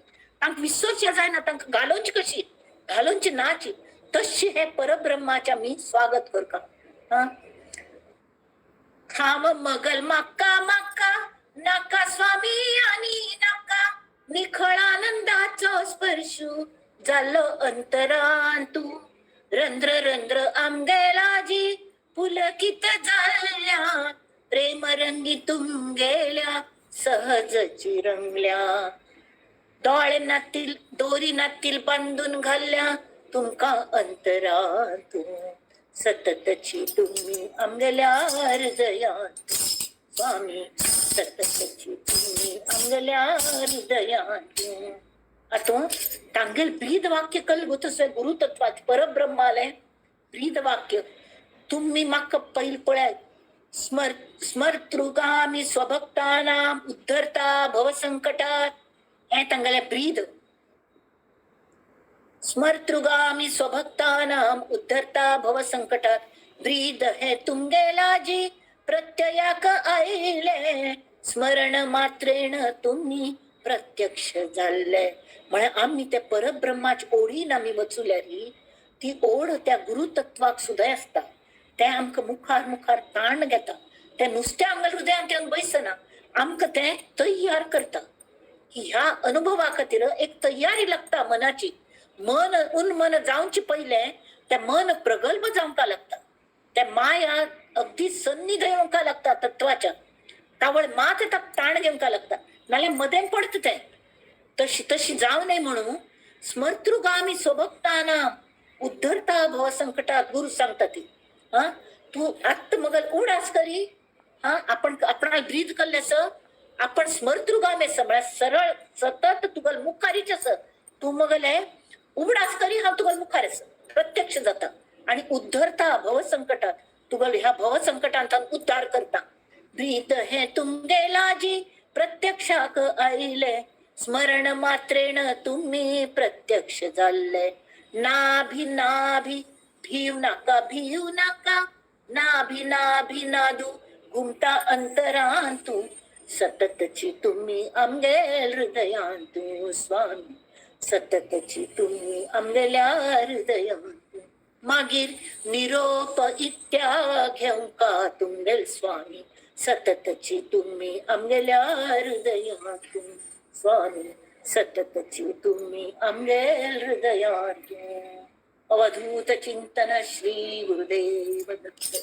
तांकां विसरचे जायना, तांकां घालोवची कशी घालोवची नाची, तशी हे परब्रह्माच्या मी स्वागत करता. हांव मगल माक्का माक्का नाका स्वामी आनी नाका, निखळ आनंदाचो स्पर्शू जालो अंतरांतू, रंध्र रंध्र आमगेलाजी पुलकित जाल्ल्या, प्रेम रंगी तुमगेल्या सहजची रंगल्या, दोळे नातील दोरी नातील बांधून घालल्या तुमका अंतरांतू, सततची तुम्ही आमगेल्या हृदयांत, स्वामी सततची तुम्ही आमगेल्या हृदयांत. आतां तांगेल ब्रीद वाक्य कल गोतसो गुरुतत्वाच परब्रह्मालें ब्रीद वाक्य, तुम्ही म्हाका पयल पळयात, स्मर स्मर्तृगामी स्वभक्तानाम उद्धरता भवसंकटात, हें तांगेलें ब्रीद. स्मर्तृगामी स्वभक्तानाम उद्धरता भवसंकटात, ब्रीद हे तुमगेलाजी प्रत्ययाक आयले, स्मरण मात्रेण तुम्ही प्रत्यक्ष जाल्ले. म्हळ्यार आमी ते परब्रह्माचे ओडीन आमी वचुल्यारी ती ओढ त्या गुरुतत्वाक सुद्दां आसता, तें आमकां मुखार मुखार ताण घेता, तें नुस्तें आमगेल्या हृदयांत येवन बैसना, आमकां तें तयार करता. ह्या अनुभवा खातीर एक तयारी लागता मनाची. मन उन्मन जावचे पयलें तें मन प्रगल्भ जावंक लागता, तें माया अगदी सन्निध येवंक लागता तत्वाच्या, तावळ मात ताका ताण घेवंक लागता, नाल्यार मदें पडटा तें. तशी तशी जावं नये म्हणून स्मर्तृगामी स्वभक्ताना उद्धरता भव संकटात गुरु सांगता ती. हा तू आत्त मगल उडास करी, हा आपण आपणा ब्रीद केल्लें आपण स्मर्तृगामी आसा, म्हळ्यार सरळ सतत तुगल मुखारीच आसा, तूं मगले उगडास करी हांव तुगल मुखार आसा, प्रत्यक्ष जाता आणि उद्धरता भवसंकटात, तुगल ह्या भवसंकटांतल्यान उद्धार करता. ब्रीद हे तुमगेलाजी प्रत्यक्षाक आयले, स्मरण मात्रेण तुम्ही प्रत्यक्ष जाल्ले, नाभि नाभि भीव नाका भीव नाका, नाभि नाभि नादू घुमता अंतरांतू, सततची तुम्ही आमगेल हृदयांतू, स्वामी सततची तुम्ही आमगेल्या हृदयांतू. मागीर निरोप इत्या घेवंका तुमगेल स्वामी, सततची तुम्ही आमगेल्या हृदयांतू, स्वामी सततची तुम्ही आमगेल हृदयांतू. अवधूत चिंतन श्री गुरुदेव दत्त.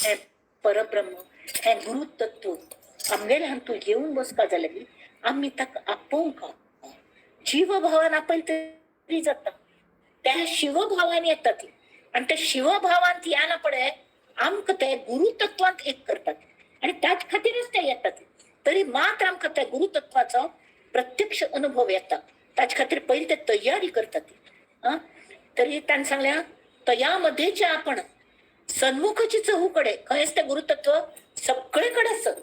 हे परब्रह्म हे गुरुतत्व आमगेल्या हातूंत येवन बसपा जाल्यार आमी ताका आपोवंक जीवभावान आपयले तरी जाता, त्या शिवभावान येता ती, आनी त्या शिवभावान ती येना पडे आमकां ते गुरुतत्वांत एक करतात आनी त्याच खातीरच ते येतात. तरी मात्र आमकां त्या गुरुतत्वाचो प्रत्यक्ष अनुभव येता, ताचे खातीर पयलीं ते तयारी करतात. तरी ताणें सांगल्या तयामध्ये जे आपण सन्मुखाची चहूकडे खंयच ते गुरुतत्व सगळे कडेन आसत.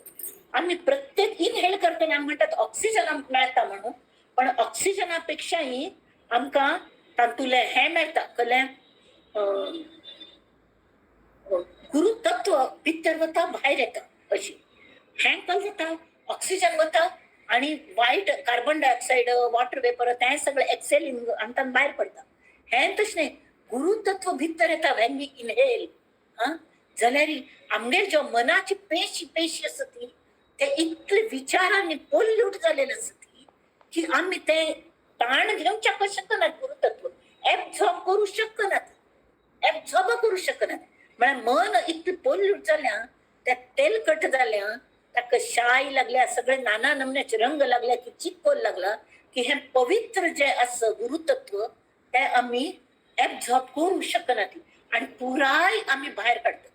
आमी प्रत्येक इनहेल करतना आमी म्हणटात ऑक्सिजन आमकां मेळटा म्हणून, पण ऑक्सिजना पेक्षाही आमकां तातूंतलें हें मेळटा, कसलें गुरुतत्व भितर वता भायर येता. अशी हें कल जाता, ऑक्सिजन वता आनी वायट कार्बन डायऑक्सायड वॉटर वेपर तें सगळें एक्सेल अंतान भायर पडटा. हें तशें न्ही, गुरुतत्व भितर येता when we inhale. जाल्यार आमगेर ज्यो मनाची पेशी पेशी आसा ती ते इतले विचारांनी पोल्यूट जालेले आसा ती की आमी ते ताण घेवच्याक शकनात, गुरुतत्व एब्झॉर्ब करू शकनात, एब्झॉर्ब करू शकनात. म्हळ्यार मन इतलें पोल्यूट जाल्या, ते तेलकट जाल्या, ताका शाय लागल्या, सगळे नाना नमन्याचे रंग लागल्या, की चिकोल लागला की हे पवित्र जे आसा गुरुतत्व ते आमी एब्झॉर्ब करूंक शकना ती आणि पुराय आमी भायर काडटा.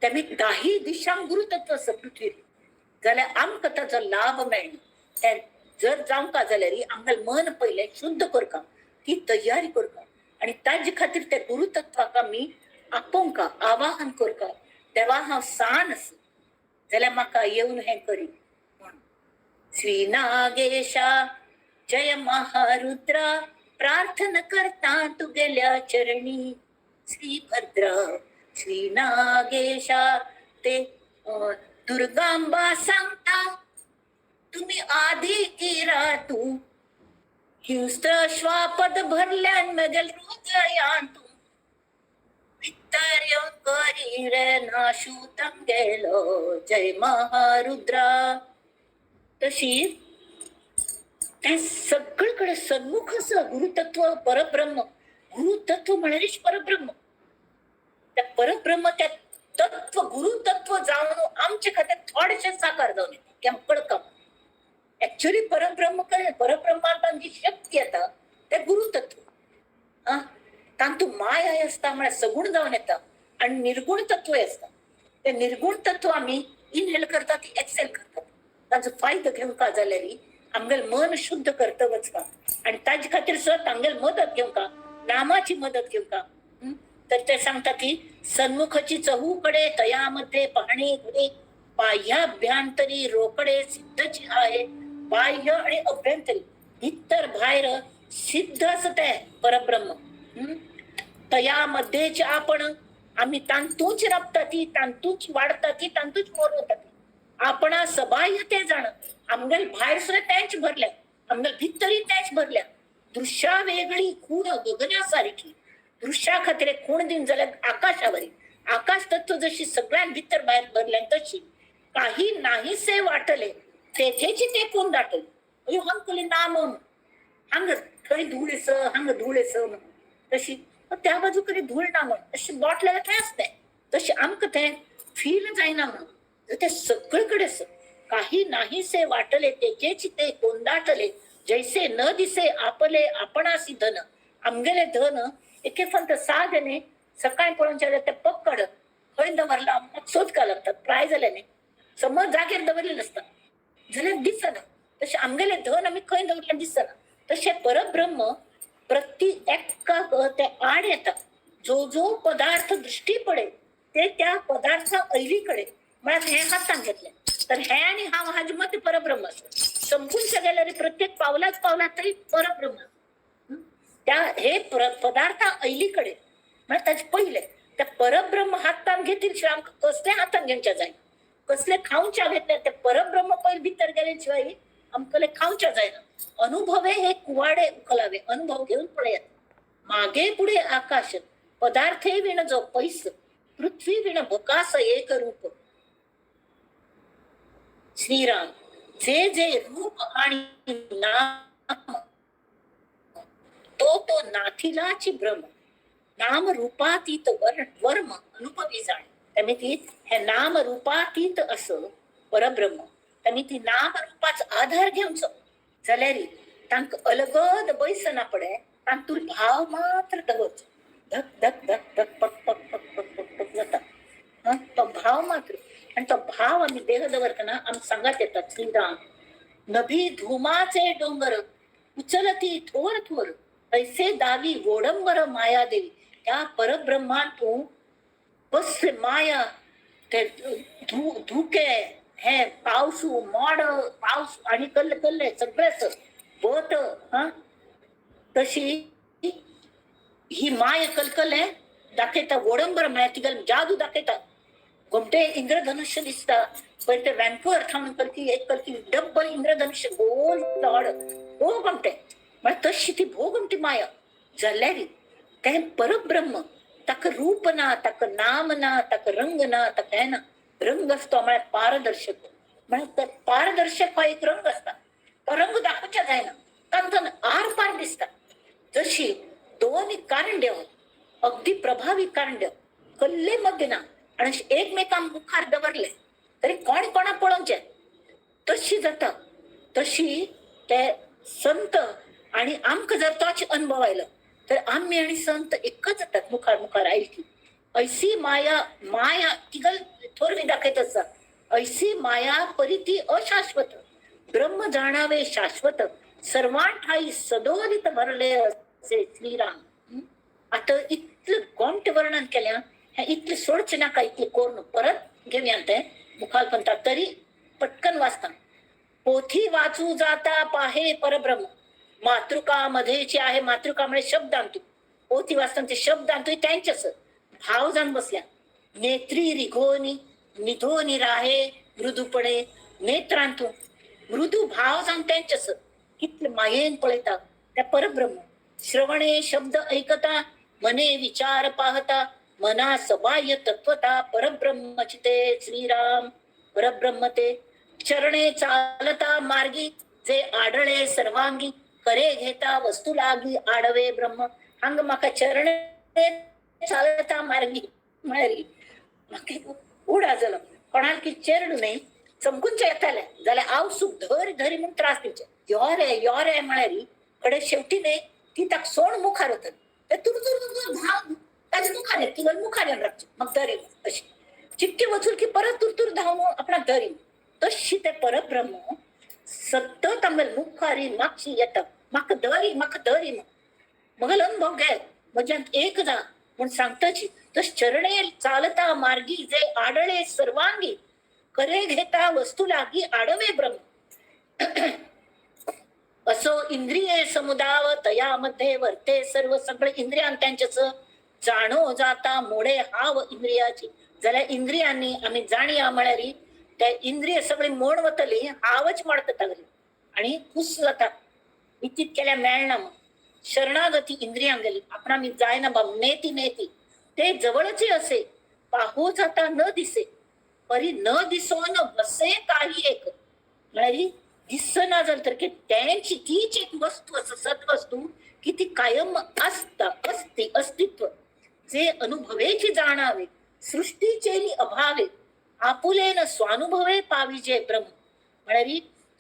तेमी दाही दिशांक गुरुतत्व आसा पृथ्वीर जाल्यार आमकां ताचो लाभ मेळना. ते जर जावंका जाल्यार आमगेलें मन पयलें शुद्ध करका, ती तयारी करका आनी ताजे खातीर त्या गुरुतत्वाक आमी आपोवंका, आवाहन करका. देवा हांव सान आसा जाल्यार म्हाका येवन हें करी म्हणून. श्री नागेशा जय महारुद्रा, प्रार्थना करता तुगेल्या चरणी. श्री भद्रा श्री नागेशा. ते दुर्गांबा सांगता तुम्ही आधी किरा तू, हिंस्त्र श्वापद भरल्यान मगेल हृदयान तू, भितर येवन करी रे नाशू तमगेलो जय महारुद्रा. तशी त्या सगळीकडे सन्मुख असं गुरुतत्व परब्रह्म. गुरुतत्व म्हळ्यारच परब्रह्म. त्या परब्रह्म त्या तत्व गुरुतत्व जावन आमचे खातीर थोडेशें साकार जावन येता की आमकां कळका. ऍक्च्युली परब्रह्म कळ्ळें, परब्रह्मांत जी शक्ती येता ते गुरुतत्व. हा, तातूंत माया आसता म्हळ्यार सगुण जावन येता आनी निर्गुण तत्वय आसता. ते निर्गुण तत्व आमी इनहेल करता ती एक्सेल करतात. ताचो फायदो घेवंका जाल्यार आमगेलें मन शुद्ध करता वचपा आनी ताजे खातीर सुद्दां तांगेली मदत घेवंका, नामाची मदत घेवंका. तर ते सांगता की सन्मुखची चहूकडे तयामध्ये पाहणे घडे, बाह्याभ्यंतरी रोकडे सिद्धची आहे. बाह्य आणि अभ्यंतरी, भितर भायर सिद्ध असं ते परब्रह्म. तयामध्येच आपण आम्ही तांतूच राबता ती, तांतूच वाढता ती, तांतूच मोरवता ती. आपणा सबाह्य ते जाण, आमगेल भायर सुद्दां तेंच भरल्या, आमगेल भितरय तेंच भरल्या. दृश्या वेगळी खूण गगनासारखी. दृश्या खातीर एक खूण दिवन जाल्यार आकाशावरी, आकाश तत्व जशी सगळ्यां भितर भायर भरल्या तशी काही नाहीसे वाटले तेथेची ते कोण दाटले. अयो हांग ना म्हणून हांग थंय धूळ येस, हांग धूळ येस म्हणून तशी त्या बाजू कडेन धूळ ना म्हणून तशी बोटल्यार थंय आसता तशी आमकां थंय फील जायना म्हणून ते सगळीकडे काही नाहीसे वाटले तेचेची ते कोंदाटले. जैसे न दिसे आपले आपणासी धन. आमगेले धन एके फक्त साधे न्ही, सकाळी पळोवन जाल्यार ते पक्कड खंय दवरला आमकां सोदका लागतात. प्राय जालें न्ही, समज जागेर दवरलें नासता जाल्यार दिसना. तशें आमगेले धन आमी खंय दवरलें दिसना. तशें परब्रह्म प्रति एका ते आड येता. जो जो पदार्थ दृष्टी पडे ते त्या पदार्था ऐलीकडे म्हळ्यार हें हातान घेतलें तर हें आनी हांव हाजे मदें परब्रह्म आसा. संपून गेल्यार प्रत्येक पावलाच पावलात तरी परब्रह्म. त्या हे पदार्था ऐलीकडे म्हळ्यार ताजे पयले त्या परब्रह्म हातान घेतील शिवाय आमकां कसलें हातान घेवच्या जायना, कसले खावच्या घेतले ते परब्रह्म पयले भितर गेले शिवाय आमकां खावच्या जायना. अनुभवे हे कुवाडे उखलावे, अनुभव घेवन पळयात. मागे पुढे आकाश पदार्थे विण जो पैस, पृथ्वी विण भकास एक रूप. श्रीराम जे जे रूप आणि नाम तो तो नाथिलाची भ्रम. नाम रूपातीत वर्म अनुभवी जाणे. त्यांनी ती हे नाम रूपातीत असं परब्रह्म त्यांनी ती नाम रूपाचो आधार घेवचो जाल्यार तांकां अलगद बैसना पडे, तातूंत भाव मात्र दवरचो. धक धक धक धक पक पक पक पक पक पक जाता तो भाव मात्र. आणि तो भाव आमी देह दवरतना आमकां सांगात येतात. श्रीराम नभी धुमाचे डोंगर उचलती थोर थोर, ऐसे दावी वोडंबर माया देवी. त्या परब्रह्मान तूं कसले माया ते धुके हे पावसू मोड पावस आणि कल्ले कल्ले सगळेच वत. हा तशी ही माया कलकले दाखयता. वोडंबर म्हळ्यार तिगेले जादू दाखयता. गोमटे इंद्रधनुष्य दिसता पळय ते वॅन्कुवर थावन कलकी एक कलकी डब्बल इंद्रधनुष्य गोल तोड भोव गोमटे म्हळ्यार तशी ती भोव गोमटी माया जाल्यार तें परब्रह्म ताका रूप ना, ताका नाम ना, ताका रंग ना, ताका हें ना. रंग आसता म्हळ्यार पारदर्शक. म्हळ्यार पारदर्शक हो एक रंग आसता, तो रंग दाखोवच्या जायना, तांतून आर पार दिसता. जशी दोन कारंड्यो अगदी प्रभावी कारंड्यो कल्ले मध्ये ना आणि एकमेकां मुखार दवरले तरी कोण कोणा पळोवंक जावचें तशी जाता. तशी ते संत आनी आमकां जर तोच अनुभव आयलो तर आमी आनी संत एकच जातात. मुखार मुखार आयल की ऐसी माया माया तिगल थोरवी दाखयत आसा. ऐसी माया परिती अशाश्वत ब्रह्म जाणावे शाश्वत सर्वां ठाई सदोदित भरले असे श्रीराम. आतां इतलें गोमटें वर्णन केल्या हें इतलें सोडचें नाका, इतलें करून परत घेवया तें मुखार पंथा तरी पटकन वाचता. पोथी वाचू जाता पाहे परब्रह्म मातृका मध्येची आहे. मातृका म्हणजे शब्दांतू, पोथी वाचताना ते शब्दांतू त्यांच्याच भाव जाण बसल्या. नेत्री रिघोनी निधोनी राहे मृदूपणे नेत्रांतू मृदू भाव जावन त्यांच्याच कितले मायेन पळयता त्या परब्रह्म. श्रवणे शब्द ऐकता मने विचार पाहता मना सबाह्य तत्वता परब्रह्मचिते श्रीराम परब्रह्म ते. चरणे चालता मार्गी जे आढळे सर्वांगी करे घेता वस्तू लागी आडवे ब्रह्म. हांगा म्हाका चरणे चालता मार्गी म्हळ्यार म्हाका उडा जालो. कोणाक की चेरडू न्हय चमकूनचे येताले जाल्यार हांव सूख धरी धरी म्हूण त्रास दिवचे यो रे यो रे म्हळ्यार कडे शेवटी न्हय ती ताका सोड मुखार वतली ते तुर तुर तुर धांव ताजे मुखार येत ती मुखार येवन रावची म्हाका धरी अशी चिटकी वचून की परत तुरतुर धांवन आपणाक धरी. तशी ते परब्रह्म सतत आमगेले मुखारी मागशी येता म्हाका धरी म्हाका धरी म्हगेलो अनुभव घे म्हज्यांत एक जा म्हूण सांगताची. तश चरणे चालता मार्गी जे आडळे सर्वांगी करे घेता वस्तू लागी आडवे ब्रह्म. असो इंद्रिय समुदाव तयामध्ये वर्ते सर्व सगळे इंद्रियां त्यांच्याच जाणो जाता मोडे हाव इंद्रियाची. जाल्यार इंद्रियांनी आमी जाणया म्हळ्यार त्या इंद्रिय सगळी मोड वतली हावच मोडता तागली आनी खूश जाता. इतीत केल्यार मेळना मग शरणागती इंद्रियांक गेली आपणा मी जायना बाब नेती नेती ते जवळचे असे पाहू जाता न दिसे परी न दिसो न बसे काही एक. म्हळ्यार दिसना जालें तर की त्यांची तीच एक वस्तू आसा सद्वस्तू की ती कायम आसता असते अस्तित्व जे अनुभवेची जाणावे सृष्टीचे अभावे आपुले न स्वानुभवे पाविजे ब्रह्म. म्हळ्यार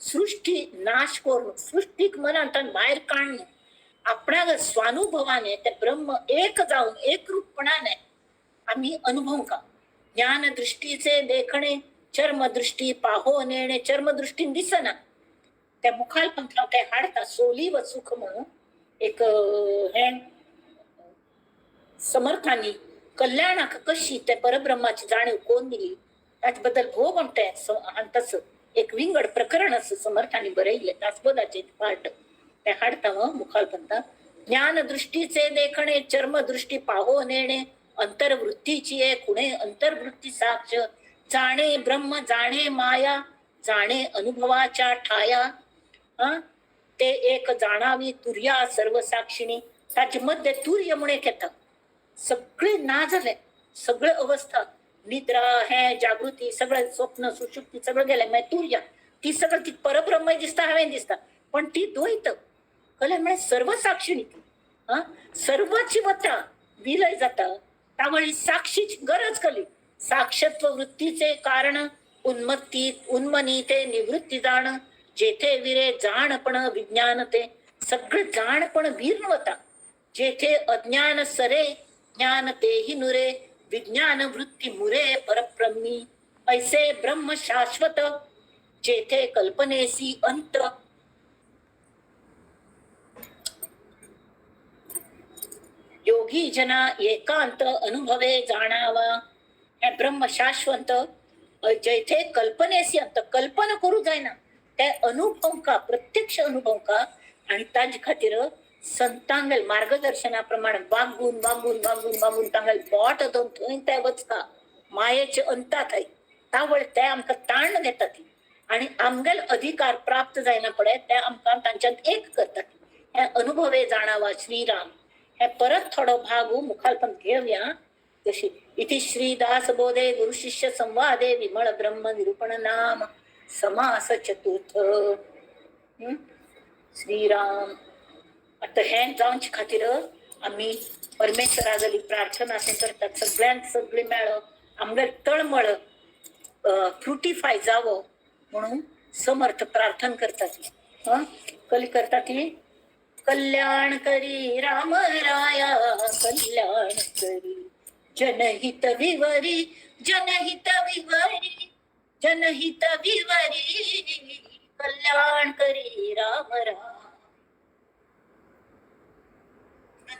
सृष्टी नाश करून सृष्टीक मनांतल्यान भायर काडून आपणाक स्वानुभवाने ते ब्रह्म एक जावन एकरूपणाने आमी अनुभवका. ज्ञान दृष्टीचे देखणे चर्मदृष्टी पाहो नेणे चर्मदृष्टीन दिसना त्या मुखाल पंथाव ते हाडता सोली व सुख म्हणून एक हे समर्थांनी कल्याणाक कशी ते परब्रह्माची जाणीव कोण दिली ताचे बद्दल भोव म्हणटे तस एक विंगड प्रकरण असं समर्थांनी बरयले दासबोधाचे पाठ ते हाडता मुखाल पंथा. ज्ञान दृष्टीचे देखणे चर्मदृष्टी पाहो नेणे अंतर्वृत्तीची एक खुणे अंतर्वृत्ती साक्ष जाणे ब्रह्म जाणे माया जाणे अनुभवाच्या ठाया ते एक जाणावी तुर्या सर्व साक्षिणी. ताचे मध्ये तुर्य म्हूण एक येता सगळे ना जाले सगळे अवस्था निद्रा हे जागृती सगळे स्वप्न सुषुप्ती सगळं गेले मागीर तुर्या ती सगळं ती परब्रह्म दिसता हांवें दिसता पण ती द्वैत कळ्ळें म्हळ्यार सर्व साक्षिणी ती सर्वची वता विलय जाता तावळी साक्षीची गरज कली. साक्षत्व वृत्तीचे कारण उन्मत्ती उन्मनी ते निवृत्ती जाण जेथे विरे जाणपण विज्ञान ते सगळं जाणपण वीर्ण वता. जेथे अज्ञान सरे ज्ञान तेही नुरे विज्ञान वृत्ती मुरे परब्रह्मी ऐसे ब्रह्म शाश्वत जेथे कल्पनेसी अंत. योगी जना एकांत अनुभवे जाणावा हे ब्रह्म शाश्वत जेथे कल्पनेसी अंत कल्पना करू जायना ते अनुभव का प्रत्यक्ष अनुभव का. आणि ताजे खातीर संतांगेल मार्गदर्शनाप्रमाणे वागून वागून वागून वागून तांगेल बोट दोन थंय ते वचता मायेचे अंता थंय तावळ ते आमकां ताण घेतात आणि आमगेल अधिकार प्राप्त जायना पडे ते आमकां तांच्यात एक करतात. हे अनुभवे जाणावा श्रीराम. हे परत थोडो भाग मुखार पण घेवया. जशी इति श्री दासबोधे गुरु शिष्य संवादे विमळ ब्रह्म निरूपण नाम समास चतुर्थ. श्रीराम. आता हे जावचे खातीर आमी परमेश्वरा जाली प्रार्थना अशें करतात सगळ्यांक सगळें मेळो आमगेर तळमळ फ्रुटिफाय जावो म्हणून समर्थ प्रार्थना करतात. हं, कली करतात ती, कल्याण करी राम राया कल्याण करी, जनहित विवरी जनहित विवरी जनहित विवरी, कल्याण करी राम राम.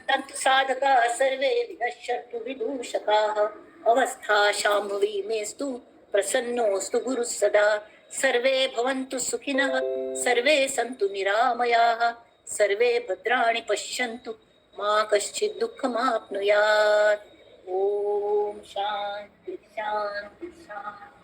तंतु साधका सर्वे विनश्यन्तु विदूषकाः, अवस्था शाम्भवी मेस्तु प्रसन्नोऽस्तु गुरुः सदा. सर्वे भवन्तु सुखिनः सर्वे सन्तु निरामयाः, सर्वे भद्राणि पश्यन्तु मा कश्चित् दुःखमाप्नुयात्. ओम शांती शांती शांती.